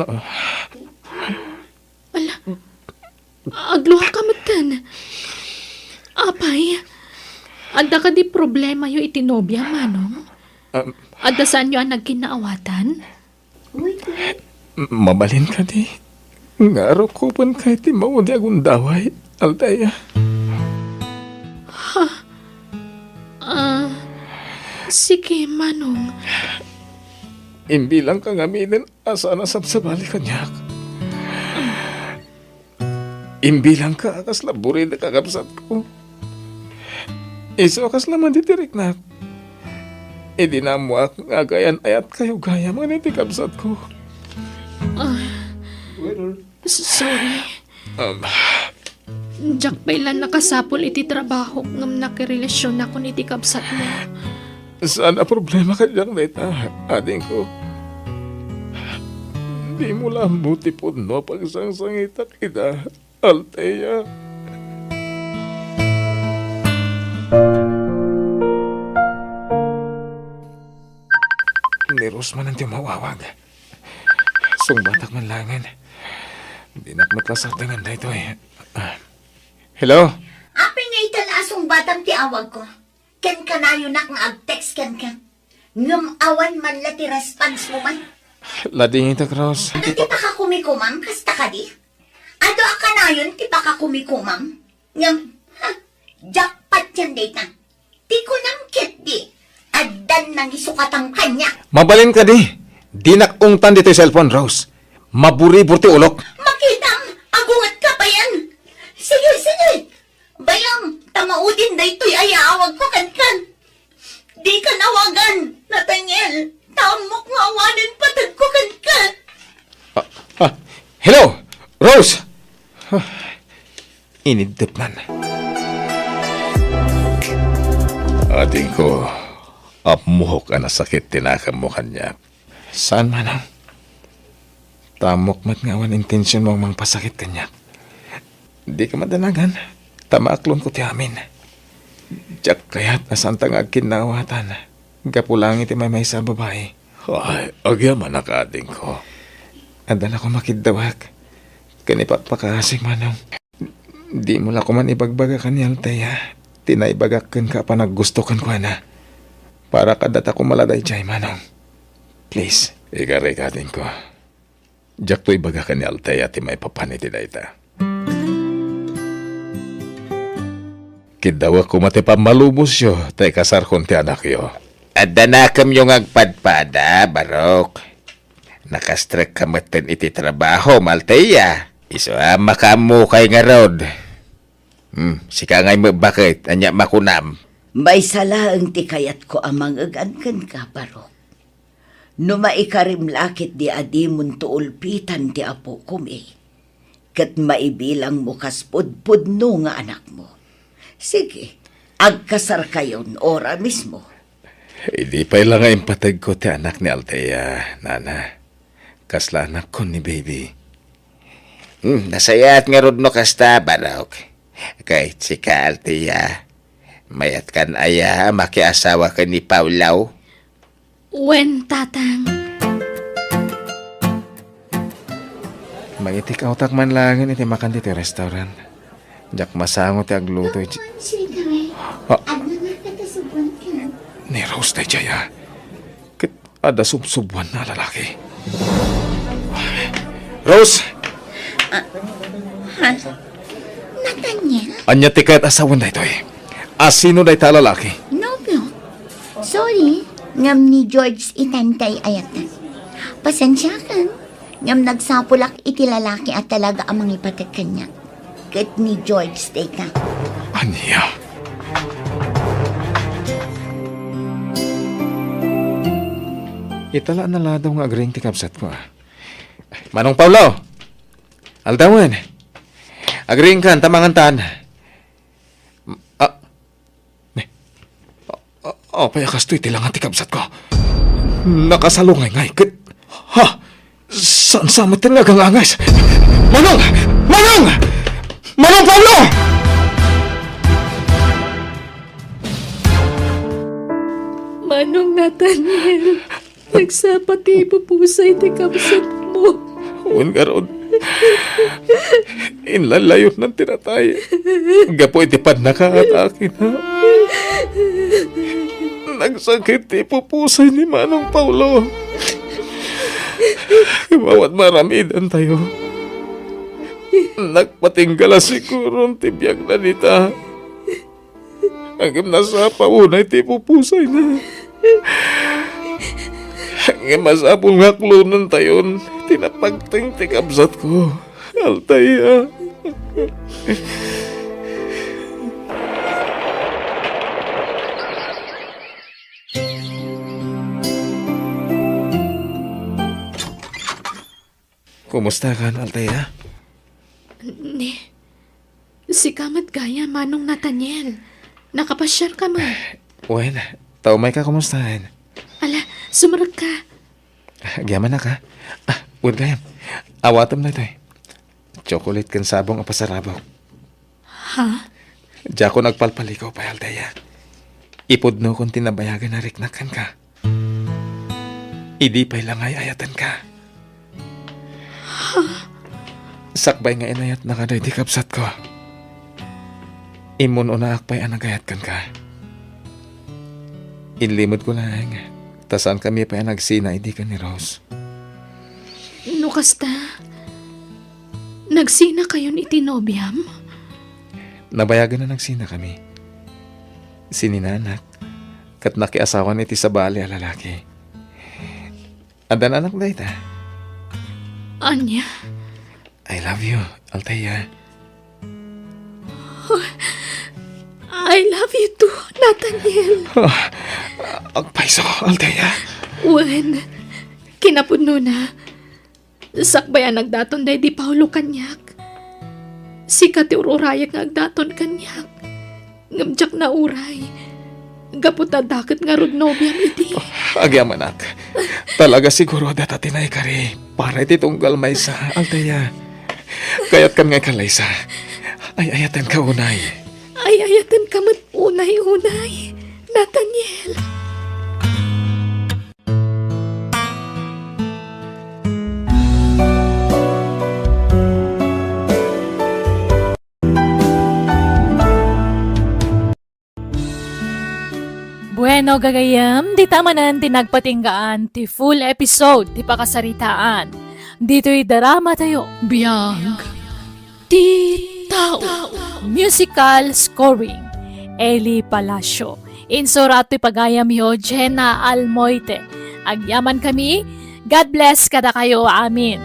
ah. Ala, agluhaka metten. Apay, adda kadi problemayo iti nobiam, Manong? Um, Adda saanyo a nagkinnaawatan? M-, mabalin kadi nga arukobenka iti maudi a gundaway, Althea? Ha? Ah, sige, Manong. Imbilangka ngaminen a saan a sabsabali kaniak. Imbilangka a kasla buridek a kabsatko. Isu a kasla man ti riknak. Idi naammoak nga agayan-ayatkayo gayam ken iti kabsatko. Ah, s-, sorry. Um, Diak pay la nakasapul iti trabahok ngem nakirelasionakon iti kabsatmo. Saan a problema kaniak dayta, adingko. Dimo la ammo ti pudno a pagsangsangitak ida, Althea. Ni Rose manen ti umawawag. Sungbatak man laengen. Dinak met la sardengen daytoy. Ah. Hello? Apay nga ita la a sungbatam ti awagko? Ken kanayonak nga ag-text kenka. Ngem awan man la ti response mo man. Ladingitek, Rose. Adu ti pakakumikumam, kasta kadi? Adu a kanayon ti pakakumikumam? Ngem, ha, jackpot yan dayta. Ti kunam ketdi, addan nangisukatang kaniak. Mabalin kadi, dinak ungtan ditoy cellphone, Rose. Maburibur ti ulok. Makitam, agungetka payen. Sige, sige. Bayam, ta maudin daytoy a yaawagko kenka. Dika awagan, Nathaniel. Ta ammok nga awanen patagko kenka. Ah, ah, hello, Rose! Ah, iniddep man. Adingko, ammok a nasakit ti nakemmo kaniak. Saan, Manong? Ta ammok met nga awan intensionmo a mangpasakit kaniak. Dika madanagan, ta maaklonko ti amin. Diak kayat a saanta nga agkinnaawatan gapu laeng iti maymaysa a babai. Ay, agyamanak, adingko. Adda la koma kiddawek ken ipakpakaasik, Manong. Dimo la koman ibagbaga ken ni Althea ti naibagak kenka a panaggusto kenkuana. Para kadata koma la daydiay, Manong. Please. Ikarek, adingko. Diakto ibaga ken ni Althea ti maipapan iti dayta. Kiddawek koma ti pammalubosyo ta ikasarkon ti anakyo. Adda nakemyo nga agpadpada, Barok. Nakastrekka metten iti trabahom, Althea. Isu a makaammokay ngarud. Hmm, sika ngay met baket, ania makunam? Maysa laeng ti kayatko a mangegan kenka, Barok. No maikarim la ketdi a dimonto ulpitan ti apokom, ket maibilangmo kas pudpudno nga anakmo. Sige, agkasarkayon ora mismo. Idi pay la nga impategko ti anak ni Althea, Nana. Kasla anakkon ni Baby. Hmm, nasayaat ngarud no kasta, Barok. Ket sika, Althea, mayatkan aya a makiasawa ken ni Paolo? Wen, Tatang. Mangitikaw tak man laengen iti makan ditoy restaurant. Diak masango ti agluto iti... Ah. Ni Rose daydiay, a. Ket adda subsubuanna a lalaki. Rose! Ah, ha? Nathaniel? Ania ti kayat a sawen daytoy? Asino dayta a lalaki? Nobio. Sorry, ngem ni George itay ti ayatna. Pasensiakan, ngem nagsapulak iti lalaki a talaga a mangipatek kaniak. Ket ni George, dayta. Ania? Ita la a naladaw nga agriing ti kabsatko, a. Manong Paulo! Aldawen! Agriingkan, ta mangantan. Ah, ne. Ah, ah, apay a kastoy ti langa ti kabsatko? Nakasalungay ngay ket, ha? Saan sa met nga agangangis? Manong! Manong! Manong Paulo! Manong Nathaniel, nagsapa ti ipupusay ti kabsatmo. Wen ngarud, inlaylayonnan ti natay gapu iti pannakaatakina. Nagsakit ti ipupusay ni Manong Paulo. Ngem awan maaramidantayo. Nagpatingga la siguron ti biagna dita. Ngem nasapa unay ti pupusayna. Ngem masapul nga aklonentayon ti napagteng ti kabsatko, Altair. Kumusta kan, Altair? Ni, sika met gayam, Manong Nathaniel. Nakapasiar ka man. Wen, ta umay ka kumustaen. Ala, sumrek ka. Agyaman ka. Ah, wen gayam. Awatem daytoy. Chocolate ken sabong a pasarabok. Ha? Diakon agpalpaligaw pay, Altair. Ipudnokon ti nabayagan a riknak kenka. Idi pay la ngay ayatenka. Sakbay nga inayatnaka daydi kabsatko, immun-unaak pay a nagayat kenka. Inlimedko laeng, ta saankami pay a nagsina idi ken ni Rose. No kasta, nagsinakayon iti nobiam? Nabayagen a nagsinakami. Sininanak, ket nakiasawan iti sabali a lalaki. Adda anak dayta. Ania? I love you, Altair. I love you too, Nathaniel. Ah, agpayso, Altair. Wen, kinapudnona, sakbay a nagdaton daydi Paulo kaniak, sika ti ur-urayek nga agdaton kaniak. Ngem diak nauray. Gapu ta adda ket ngarud nobiam idi. Agyamanak. Talaga siguro adda ti naikari para iti tunggal maysa, Altair. Kayatkan nga ikalaysa. Ay-ayatenka unay. Ay-ayatenka met unay, unay, Nathaniel. Bueno, gagayyem, dita manen ti nagpatinggaan ti full episode ti pakasaritaan ditoy drama tayo. Biag ti tao. Musical scoring, Eli Palacio. Insurat ti pagayamyo, Jenna Almoite. Agyaman kami. God bless kadakayo amin.